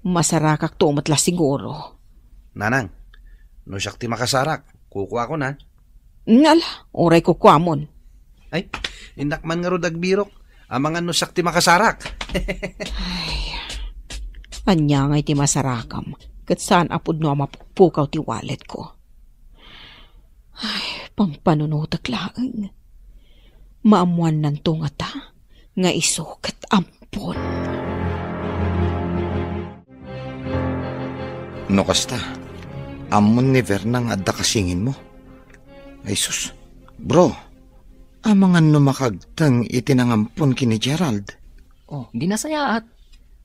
Masarakakto met la siguro. Nanang, no siak ti makasarak, kukuakon, a. Ala, uray kukuamon. Ay, innak man ngarud agbirok. Amangan no siak ti makasarak. Ay, ania ngay ti masarakam? Ket saan a pudno a mapukpukaw ti walletko. Ay, pampanunotek laeng. Maammuannanto ngata nga isu ket ampon. No kasta, ammon ni Verna nga adda kasinginmo? Ay sus, bro, amangan no makagteng iti nangampon ken ni Gerald. Oh, di nasayaat.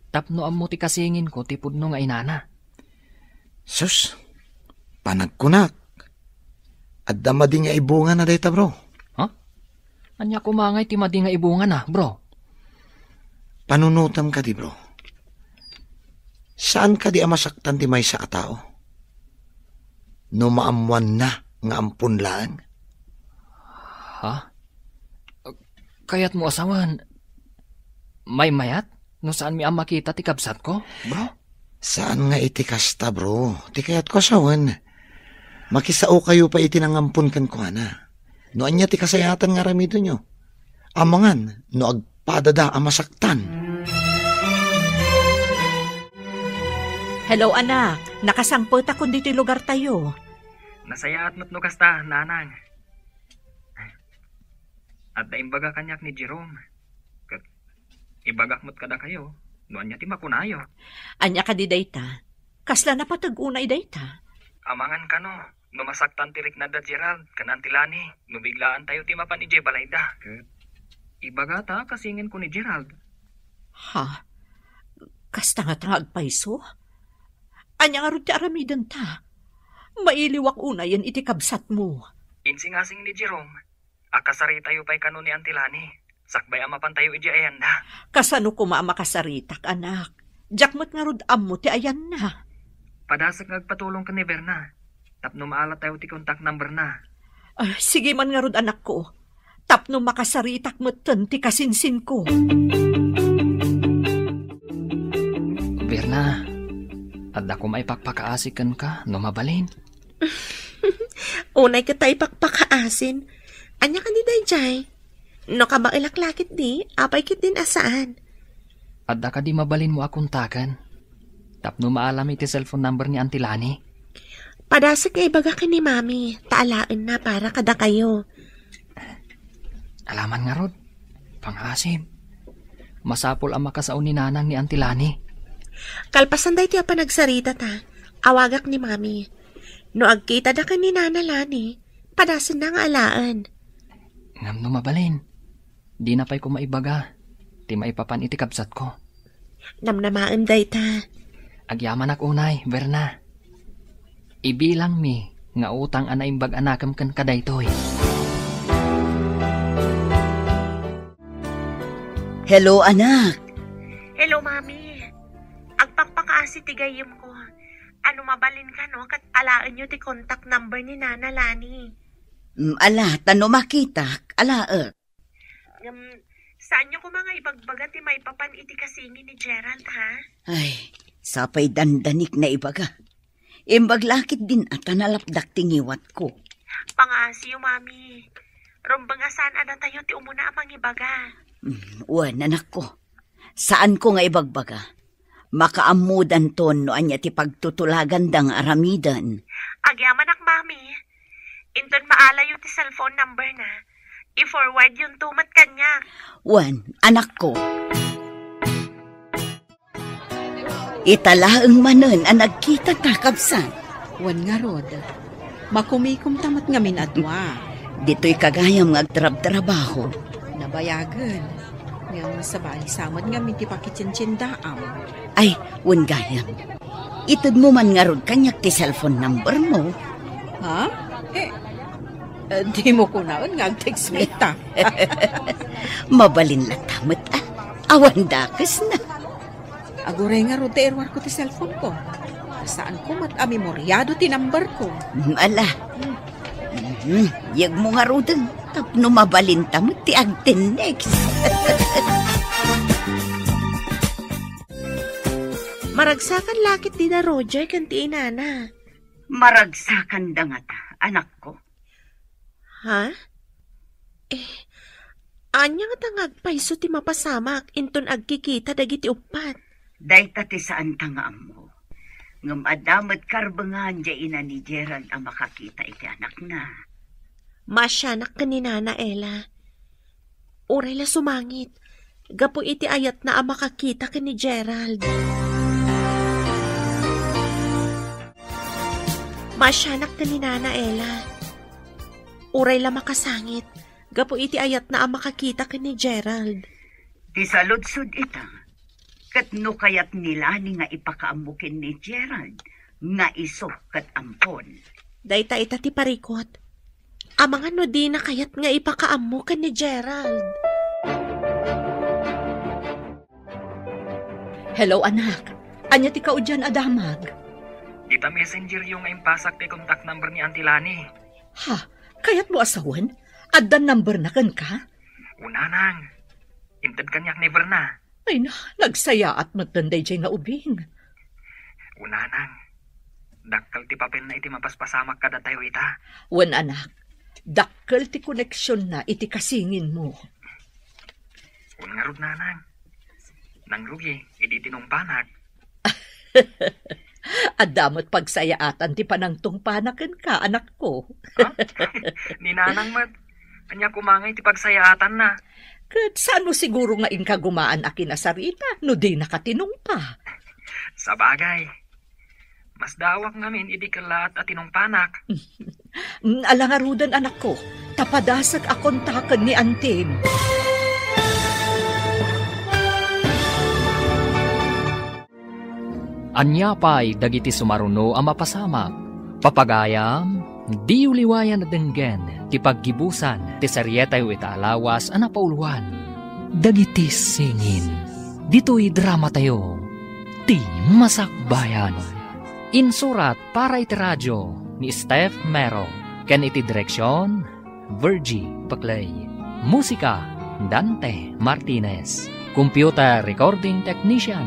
Tapno ammo ti kasinginko ti pudno nga inana. Sus, panagkunak. Adda madi nga ibungana dayta, bro. Ha? Ania koma ngay ti madi nga ibungana, bro? Panunotam kadi, bro. Saan kadi a masaktan ti maysa a tao? No maammuanna nga ampon laeng? Ha? Kayatmo a sawen, maymayat no saanmi a makita ti kabsatko, bro? Saan nga iti kasta, bro. Ti kayatko a sawen, makisaokayo pay iti nangampon kenkuana. No ania ti kasayaatan nga aramidenyo, amangan no agpadada a masaktan. Hello, anak. Nakasangpetakon ditoy lugartayo. Nasayaat met no kasta, nanang. Adda imbaga kaniak ni Jerome. Ket ibagak met kadakayo no ania ti makunayo. Ania kadi dayta? Kasla napateg unay dayta? Amangan kano, no masaktan ti riknada Gerald ken Auntie Lani, no biglaantayo ti mapan idiay balayda. Ket ibagata a kasingenko ni Gerald. Ha? Kasta ngata nga agpayso? Ania ngarud ti aramidenta? Mailiwak unayen iti kabsatmo. Insingasing ni Jerome a kasaritayo pay kano ni Auntie Lani, sakbay a mapantayo idiay ayanda. Kasano koma a makasaritak, anak? Diak met ngarud ammo ti ayanna. Padasek nga agpatulong ken ni Berna tapno maalatayo ti contact number na. Ah, sige man ngarud, anakko, tapno makasaritak metten ti kasinsinko. Berna, adda koma ipakpakaasi kenka no mabalin. Unay ket ta ipakpakaasin. Ania kadi daydiay? No kabaelak la ketdi, apay ketdin a saan? Adda kadi mabalinmo a kontaken tapno maalam iti cellphone number ni Auntie Lani? Padasek nga ibaga ken ni Mami, ta alaenna para kadakayo. Alaman ngarud, pangaasim. Masapul a makasao ni Nanang ni Auntie Lani. Kalpasan daytoy a panagsaritata, awagak ni Mami. No agkitada ken ni Nana Lani, padasenna nga alaen. Ngem no mabalin, dina pay koma ibaga ti maipapan iti kabsatko. Namnamaem dayta. Agyamanak unay, Berna. Ibilangmi nga utang a naimbag a nakem kenka daytoy. Hello, anak. Hello, Mami. Agpakpakaasi ti gayyemko. Ano mabalin kano ket alaenyo ti contact number ni Nana Lani? Mm, ala, ta no makitak, alaek. Ngem, saanyo koma nga ibagbaga ti maipapan iti kasingin ni Gerald, ha? Ay, sapay dandanik naibaga. Imbag la ketdin a ta nalapdak ti ngiwatko. Pangaasiyo, Mami. Rumbeng a saan a datayo ti umuna a mangibaga. Mm, wen, anakko. Saanko nga ibagbaga. Makaammodanton no ania ti pagtutulaganda nga aramiden. Agyamanak, Mami. Inton maalayo ti cellphone number na, i-forward yonto met kaniak. Wen, anakko. Ita laeng manen a nagkitata, kabsat. Wen ngarud, makumikomta met ngamin a dua. Ditoy kagayam nga agtrabtrabaho. Nabayagen. Ngem sabali sa met ngamin ti pakitiendaam. Ay, wen gayam. Itedmo man ngarud kaniak ti cellphone number mo. Ha? Eh, eh, dimo kunaen nga agtext met ta. Mabalin latta met, a. Awan dakesna. Aguray ngarud ta iruarko ti cellphone ko. Saanko met a memoriado ti number ko. Mm, ala. Mm, yegmo ngaruden tapno mabalinta met ti agtennext. Maragsakan la ketdi da Roger ken ti inana. Maragsakanda ngata, anakko. Ha? Eh, ania ngata nga agpayso ti mapasamak inton agkikita dagiti uppat? Dayta ti saanta nga ammo. Ngem adda met karbengan diay ina ni Gerald a makakita iti anakna. Maasianak ken ni Nana Ella. Uray la sumangit, gapu iti ayatna a makakita ken ni Gerald. Maasianak ken ni Nana Ella. Uray la makasangit, gapu iti ayatna a makakita ken ni Gerald. Ti saludsod ita, ket no kayat ni Lani nga ipakaammo ken ni Gerald nga isu ket ampon. Dayta ita ti parikut. Amangan no dina kayat nga ipakaammo ken ni Gerald. Hello, anak. Ania ti kaudian a damag? Dita messenger yo nga impasak ti contact number ni Auntie Lani. Ha? Kayatmo a sawen? Adda number na kenka? O nanang, inted kaniak ni Verna. Ay na, nagsayaat met daydiay nga ubing. O nanang, dakkel ti papelna iti mapaspasamak kadatayo ita. Wen, anak, dakkel ti koneksionna iti kasinginmo. Wen ngarud, nanang, nangrugi idi tinungpanak. Adda met pagsayaatan ti panangtungpana kenka, anakko. Ha? Ni nanang met, ania koma ngay ti pagsayaatanna? Ket saanmo siguro nga inkagumaan a kinasarita no dinaka tinungpa? Sabagay, masdaawak ngamin idi kellaat a tinungpanak. Mm, ala ngaruden, anakko, ta padasek a kontaken ni antim. Ania pay dagiti sumaruno a mapasamak? Papagayam, diyo liwayan a denggen ti paggibusan ti serietayo ita a lawas a napauluan. Dagiti singin, ditoy dramatayo, Ti Masakbayan. Insurat para iti radio ni Steph Mero ken iti direksion, Virgie Paclay. Musika, Dante Martinez. Computer recording technician,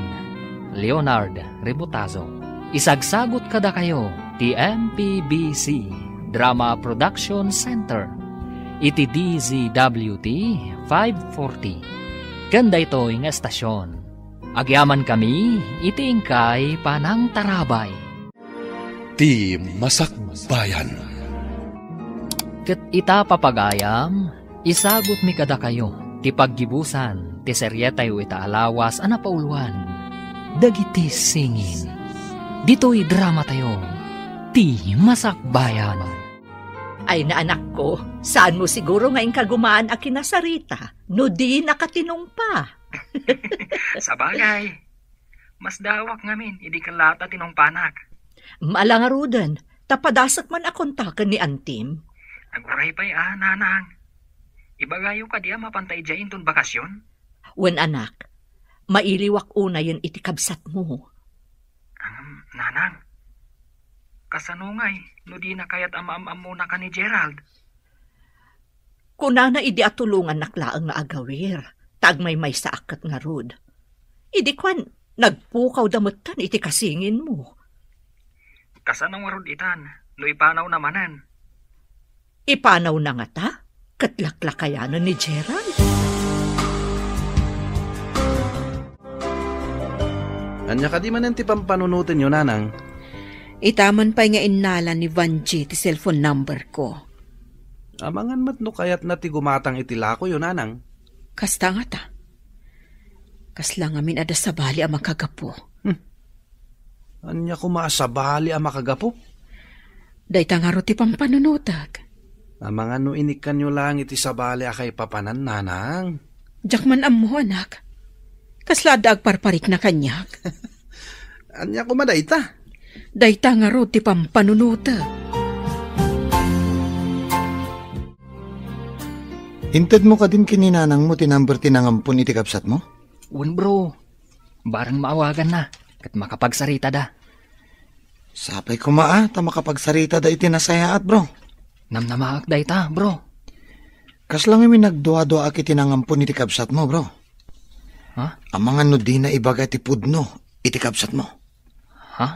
Leonard Rebotazo. Isagsagut kadakayo ti M P B C Drama Production Center iti D Z W T five forty. Ken daytoy nga estasion, agyamankami iti inkay panangtarabay. Ti Masakbayan. Ket ita, papagayam, isagutmi kadakayo ti paggibusan ti serietayo ita a lawas a napauluan, Dagiti Singin. Ditoy dramatayo, Ti Masakbayan. Ay na, anakko, saanmo siguro nga inkagumaan a kinasarita no dinaka tinungpa? Sabagay, masdaawak ngamin idi kellaat a tinungpanak. Ala ngaruden, ta padasek man a kontaken ni antim. Aguray pay a, nanang. Ibagayo kadi a mapanta idiay inton bakasion? Wen, anak, mailiwak unayen iti kabsatmo. Ngem, nanang, kasano ngay no dina kayat a maam-ammonaka ni Gerald? Kunana idi atulongannak laeng nga agawir, ta agmaymaysaak ket ngarud. Idi kuan, nagpukawda metten iti kasinginmo. Kasano ngarud itan no ipanawna manen? Ipanawna ngata ket laklakayanen ni Gerald? Ania kadi manen ti pampanunotenyo, nanang? Ita man pay nga innala ni Vangie ti cellphone number ko. Amangan met no kayatna ti gumatang iti lakoyo, nanang. Kasta ngata. Kasla ngamin adda sabali a makagapu. Hmm. Ania koma a sabali a makagapu? Dayta ngarud ti pampanunotek. Amangan no inikkanyo laeng iti sabali a kaipapanan, nanang. Diak man ammo, anak. Kasla adda agparparikna kaniak. Ania koma dayta? Dayta ngarud ti pampanunotek. Intedmo kadin ken ni nanangmo ti number ti nangampon iti kabsatmo? Wen, bro. Bareng maawaganna, ket makapagsaritada. Sapay koma a ta makapagsaritada iti nasayaat, bro. Namnamaak dayta, bro. Kasla ngamin nagduaduaak iti nangampon iti kabsatmo, bro. Ha? Amangan no dina ibaga ti pudno iti kabsatmo. Ha?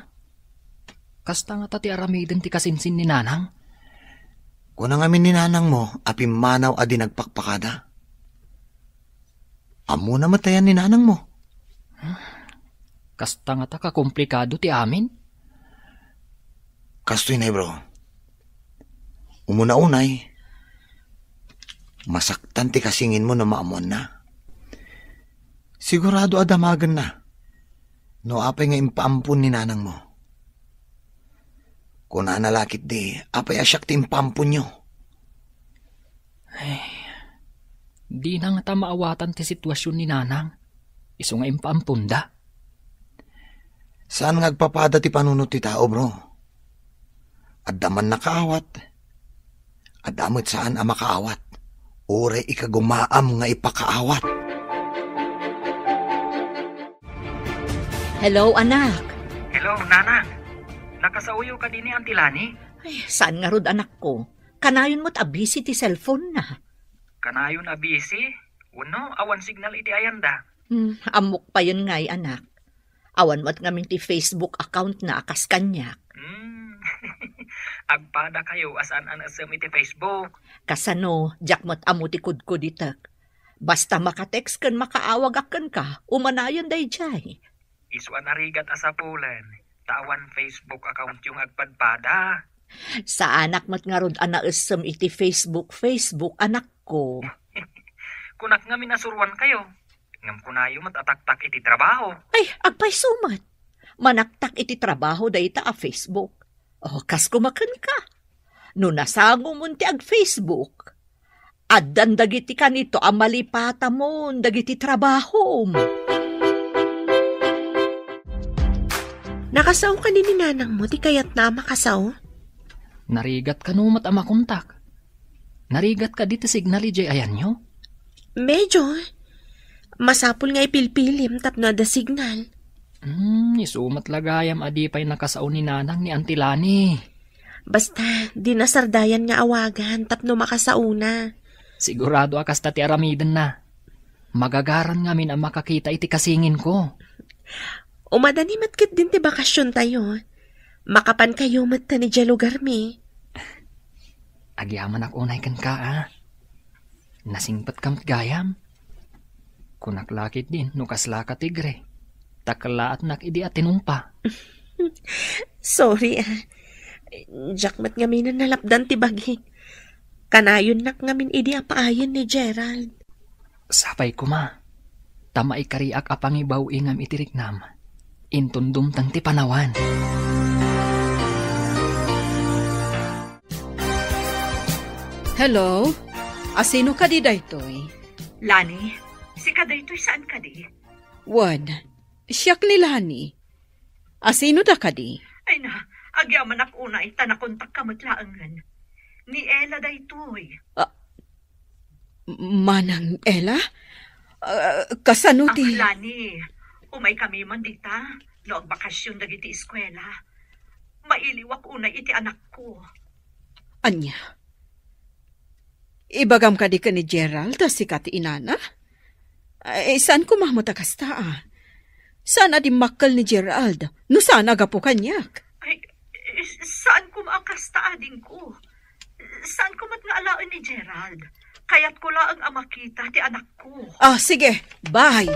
Kasta ngata ti aramiden ti kasinsin ni nanang? Kuna ngamin ni nanangmo a pimmanaw a di nagpakpakada. Ammona met ayan ni nanangmo? Kasta ngata kakomplikado ti amin? Kastoy nay, bro. Umuna unay, masaktan ti kasinginmo no maammoanna. Sigurado a damagenna no apay nga impaampon ni nanangmo. Kunana la ketdi, apay a siak ti impaamponyo? Ay, dina ngata maawatan ti situasion ni nanang. Isu nga impaamponda. Saan nga agpapada ti panunot ti tao, bro. Adda man nakaawat, adda met saan a makaawat. Uray ikagumaam nga ipakaawat. Hello, anak. Hello, nanang. Nakasaoyo kadi ni Auntie Lani? Ay, saan ngarud, anakko? Kanayon met a busy ti cellphone na. Kanayon a busy? Wenno, awan signal iti ayanda. Hmm, ammok payen ngay, anak. Awan met ngamin ti Facebook account na a kas kaniak. Hmm. Agpadakayo a saan a naisem iti Facebook. Kasano, diak met ammo ti kudkuditek. Basta maka-text ken makaawagak kenka, umanayon daydiay. Isu a narigat a sapulen, ta awan Facebook accountyo nga agpadpada. Saanak met ngarud a naisem iti Facebook, Facebook, anakko. Kunak ngamin a suruankayo. Ngem kunayo met a taktak iti trabaho. Ay, agpayso met. Manaktak iti trabaho dayta a Facebook. O, kas kumaken ka. No nasangomon ti ag-Facebook, addan dagiti kanito a malipatamon dagiti trabahom. Nakasao kadi ni nanangmo ti kayatna a makasao? Narigat kano met a makontak? Narigat kadi ti signal idiay ayanyo? Medyo. Masapul nga ipilpilim tapno adda signal. Hmm, isu met la gayam a di pay nakasao ni nanang ni Auntie Lani. Basta, di nasardayan nga awagan tapno makasaona. Sigurado a kasta ti aramidenna. Magagaran ngamin a makakita iti kasinginko. Umadani met ketdin ti bakasiontayo. Makapankayo met ta idiay lugarmi. Agyamanak unay kenka, a. Nasingpetka met gayam. Kunak la ketdin no kaslaka tigre, ta kellaatnak idi a tinungpa. Sorry, a. Diak met ngamin a nalapdan ti bagik. Kanayonnak ngamin idi a paayen ni Gerald. Sapay koma, ta maikariak a pangibaw-ingam iti riknam, inton dumteng ti panawan. Hello? Asino kadi daytoy? Lani, sika daytoy saan kadi? Wen, siak ni Lani. Asino da kadi? Ay na, agyamanak unay ta nakontakka met laengen. Ni Ella daytoy. Ah, Manang Ella? Ah, kasano ti Lani, umaykami man dita, no agbakasion dagiti eskuela. Mailiwak unay iti anakko. Ania? Ibagam kadi ken ni Gerald a sika ti inana? Ay, saan koma met a kasta, a. Saan a dimmakkel ni Gerald, no saan a gapu kaniak. Ay, saan koma a kasta, adingko. Saan koma nga alaen ni Gerald. Kayatko laeng a makita ti anakko. Ah, sige. Bye.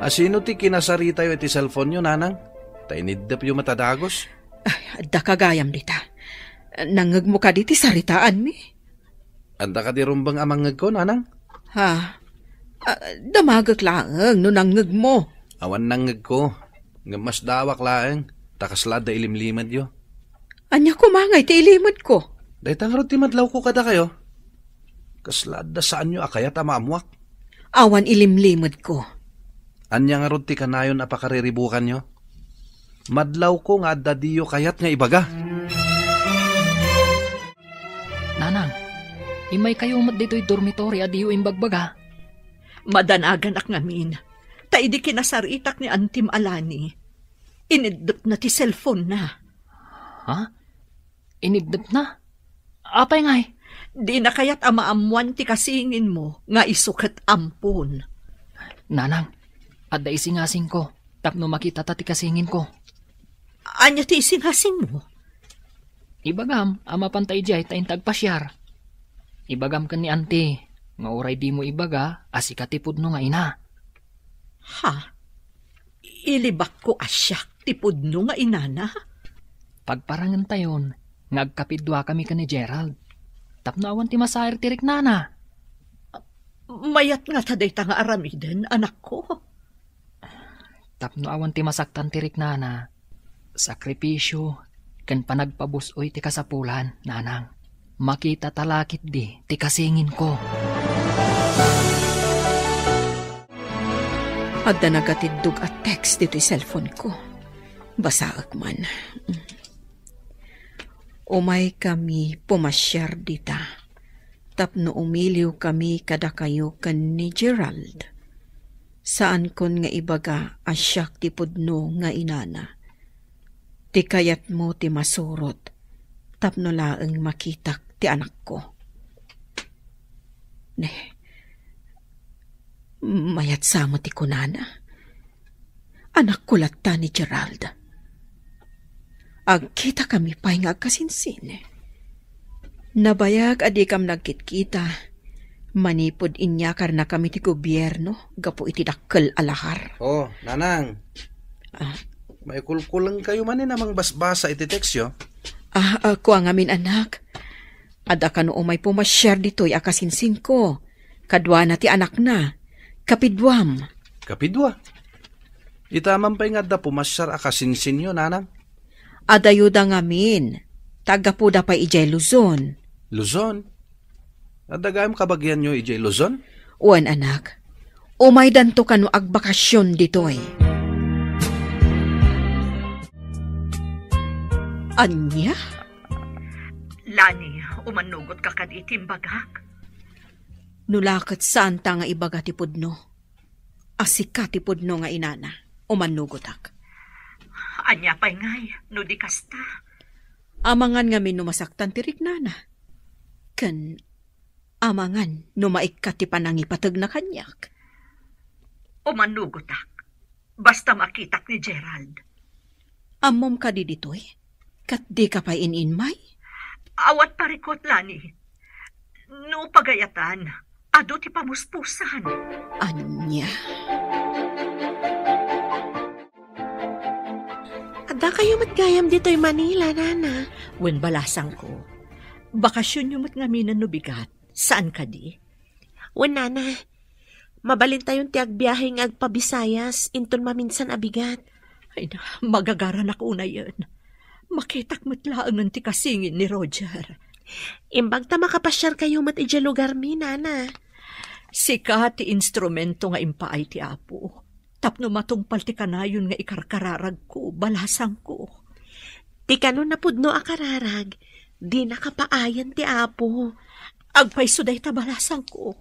Asino ti kinasaritayo iti cellphone-yo, nanang? Ta iniddepyo met a dagus. Ay, adda ka gayam dita. Nangngegmo kadi ti saritaanmi? Adda kadi rumbeng a mangngegko, nanang? Ha? Ah, damagek laeng no nangngegmo. Awan nangngegko. Ngem masdaawak laeng, ta kasla adda ilimlimedyo. Ania koma ngay ti ilimedko? Dayta ngarud ti madlawko kadakayo. Kasla adda saanyo a kayat a maammuak. Awan ilimlimedko. Ania ngarud ti kanayon a pakariribukanyo? Madlawko nga adda diyo kayat nga ibaga. Nanang, immaykayo met ditoy dormitory a diyo imbagbaga. Madanaganak ngamin, ta idi kinasaritak ni Antim a Lani, iniddepna ti cellphone-na. Ha? Iniddepna? Apay ngay? Dina kayat a maammuan ti kasinginmo nga isu ket ampon. Nanang, adda isingasingko tapno makitata ti kasinginko. Ania ti isingasingmo? Ibagam a mapanta idiay ta inta agpasiar. Ibagam ken ni Auntie nga uray dimo ibaga a sika ti pudno nga ina. Ha? Ilibakko a siak ti pudno nga inana? Pagparangentayon nga agkapiduakami ken ni Gerald tapno awan ti masair ti riknana. Mayat ngata dayta nga aramiden, anakko? Tapno awan ti masaktan ti riknana, sakripisio ken panagpabus-oy ti kasapulan, nanang. Makitata la ketdi ti kasinginko. Adda nagatiddog a text ditoy cellphone-ko. Basaek man. Umaykami pumasiar dita tapno umiliwkami kadakayo ken ni Gerald. Saankon nga ibaga a siak ti pudno nga inana. Ti kayatmo ti masurot tapno laeng makitak ti anakko. Ne, mayat sa met ti kunana. Anakko latta ni Gerald. Agkitakami pay nga agkasinsin. Nabayag a dikam nagkitkita manipud inyakarnakami ti gobierno gapu iti dakkel a lahar. Oh, nanang. Ah. Maikulkulengkayo manen a mangbasbasa iti tekstyo? Ah, ah, kua ngamin, anak. Adda kano umay pumasiar ditoy a kasinsinko. Kaduana ti anakna. Kapiduam. Kapidua. Ita man pay nga adda pumasiar a kasinsinyo, nanang? Adayoda ngamin. Taggapuda pay idiay Luzon. Luzon? Adda gayam kabagianyo idiay Luzon? Wen, anak. Umaydanto kano agbakasyon ditoy. Ania? Lani, umannugot ka kadi iti imbagak? No la ket saanta nga ibaga ti pudno a sika ti pudno nga inana, umannugotak. Ania pay ngay no di kasta? Amangan ngamin no masaktan ti riknana. Ken amangan no maikkat ti panangipategna kaniak. Umannugotak. Basta makitak ni Gerald. Ammom kadi ditoy? Ket dika pay in-inmay? Awan parikut, Lani. No pagayatan, adu ti pamuspusan. Ania? Adda kayo met gayam ditoy Manila, nana. Wen, balasangko. Bakasionyo met ngamin no bigat. Saan kadi? Wen, nana. Mabalintayon ti agbiahe nga agpabisayas inton maminsan a bigat. Ay na, magagaranak unayen. Makitak met laengen ti kasingin ni Roger. Imbag ta makapasiarkayo met idiay lugarmi, nana. Sika ti instrumento nga impaay ti Apo. Tapno matungpal ti kanayon nga ikarkararagko, balasangko. Ti kano napudno a kararag, dina kapaayan ti Apo. Agpayso dayta, balasangko.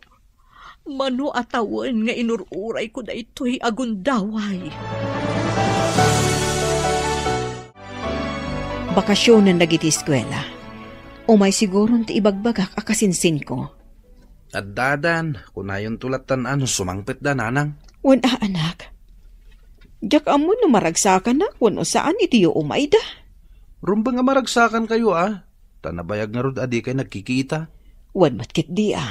Mano a tawen nga inur-urayko daytoy a gundaway. Bakasionen dagiti eskuela. Umay siguron ti ibagbagak a kasinsinko. Addadan, kunayonto lattan a no sumangpetda, nanang. Wen a, anak. Diak ammo no maragsakanak wenno saan iti yo umayda. Rumbeng a maragsakankayo, a. Ta nabayag ngarud a dikay nagkikita. Wen met ketdi, a.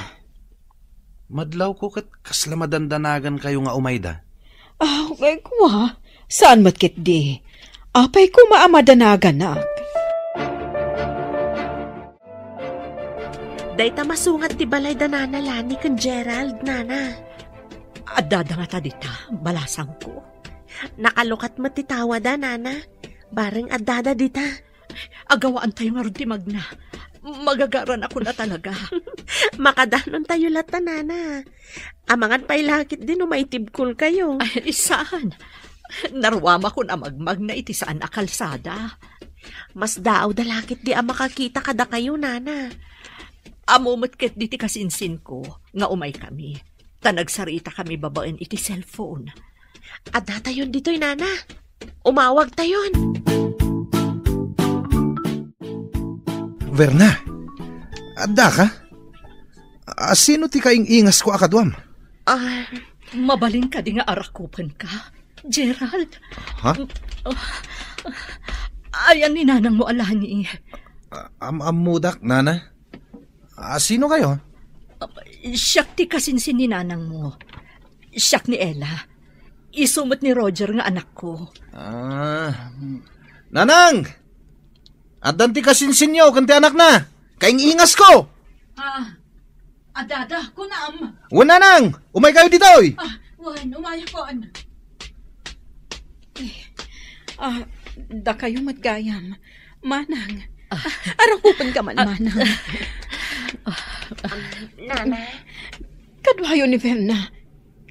Madlawko ket kasla madandanagankayo nga umayda. Aw, kay kua, saan met ketdi. Apay koma a madanaganak? Dayta masungat ti balay da Nana Lani ken Gerald, Nana. Addada ngata dita, balasangko. Nakalukat met ti tawada, Nana. Bareng addada dita. Agawaantayo ngarud ti magna. Magagaranakon a talaga. Makadanontayo latta, Nana. Amangan pay la ketdi no maitibkolkayo. Ay, saan. Naruamakon a magmagna iti saan a kalsada. Masdaawda la ketdi a makakita kadakayo, Nana. Ammo met ketdi ti kasinsinko nga umaykami. Ta nagsaritakami babaen iti cellphone. Addatayon ditoy, Nana. Umawagtayon. Verna, addaka? A, sino ti kaing-ingasko a kaduam? Ah, mabalin kadi nga arakupenka, Gerald? Ha? Ah, ayan ni nanangmo a Lani. A, am-ammodak, Nana. A, sino kayo? Ah, siak ti kasinsin ni nanangmo. Siak ni Ella. Isu met ni Roger nga anakko. Ah, Nanang! Addan ti kasinsinyo ken ti anakna. Kaing-ingasko! Ah, addada, kunam. Wen, Nanang, umaykayo ditoy. Ah, wen, umayakon. Eh, ah, dakayo met gayam. Manang, ah, arakupenka man, ah, Manang. Nana? Kaduayo ni Verna.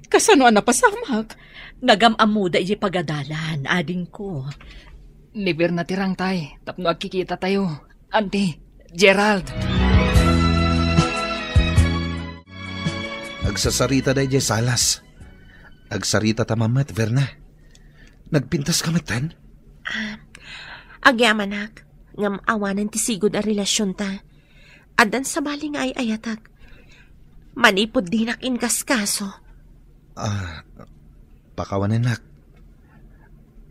Kasano a napasamak? Nagam-ammoda idiay pagadalan, adingko. Ni Verna ti rangtay, tapno agkikitatayo. Auntie, Gerald. Agsasarita daydiay salas. Agsarita ta mammet, Verna. Nagpintas ka metten? Ah, agyamanak, ngem awanen ti sigud a relasionta. Addan sabali nga ay-ayatek. Manipud dinak inkaskaso. Ah, pakawanennak.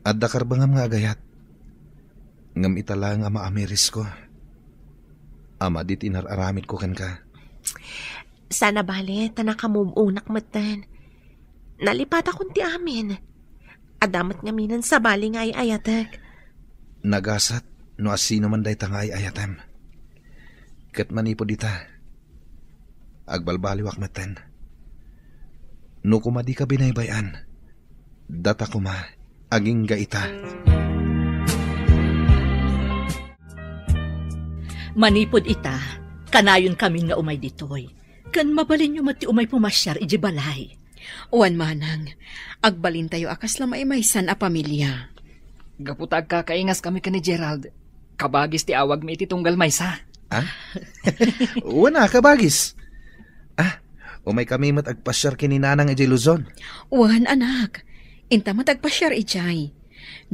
Adda karbengam nga agayat. Ngem ita laeng a maamirisko. A madi ti inar-aramidko kenka. Saan a bale, ta nakamove-onak metten. Nalipatakon ti amin. Adda met ngamin sabali nga ay-ayatek. Nagasat no asino man dayta nga ay-ayatem. Ket manipud ita, agbalbaliwak metten. No koma dika binaybay-an, data koma agingga ita. Manipud ita, kanayon kamin nga umay ditoy. Ken mabalinyo met ti umay pumasiar idiay balay. Wen manang, agbalintayo a kasla maimaysan a pamilia. Gapu ta agkakaingas kami ken ni Gerald, kabagis ti awagmi iti tunggal maysa. Ah? Wen a, kabagis. Ah, umay kami met agpasiar ken ni Nanang idiay Luzon. Wen, anak. Inta met agpasiar idiay.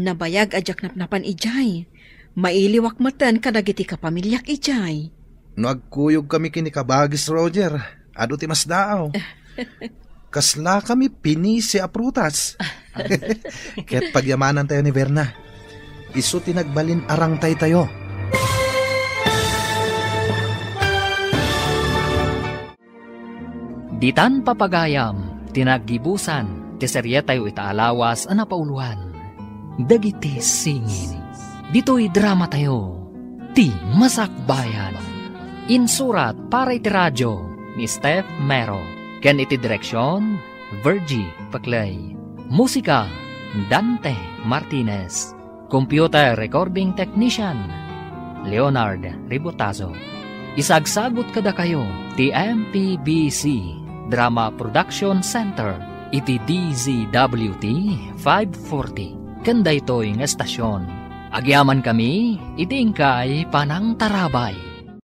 Nabayag a diak napnapan idiay. Mailiwak metten kadagiti kapamiliak idiay. No agkuyog kami ken ni Kabagis Roger, adu ti masdaaw. Kasla kami pinisi a prutas. Ket pagyamanantayo ni Verna. Isu ti nagbalin a rangtaytayo. Ditan papagayam ti naggibusan ti serietayo ita a lawas a napauloan, Dagiti Singin. Ditoy dramatayo, Ti Masakbayan. Insurat para iti radio ni Steph Mero, ken iti direksion, Virgie Paclay. Musika, Dante Martinez. Computer Recording Technician, Leonard Ribotazo. Isagsagut kadakayo ti M P B C Drama Production Center iti D Z W T five forty. Ken daytoy nga estasion, agyamankami iti inkay panangtarabay.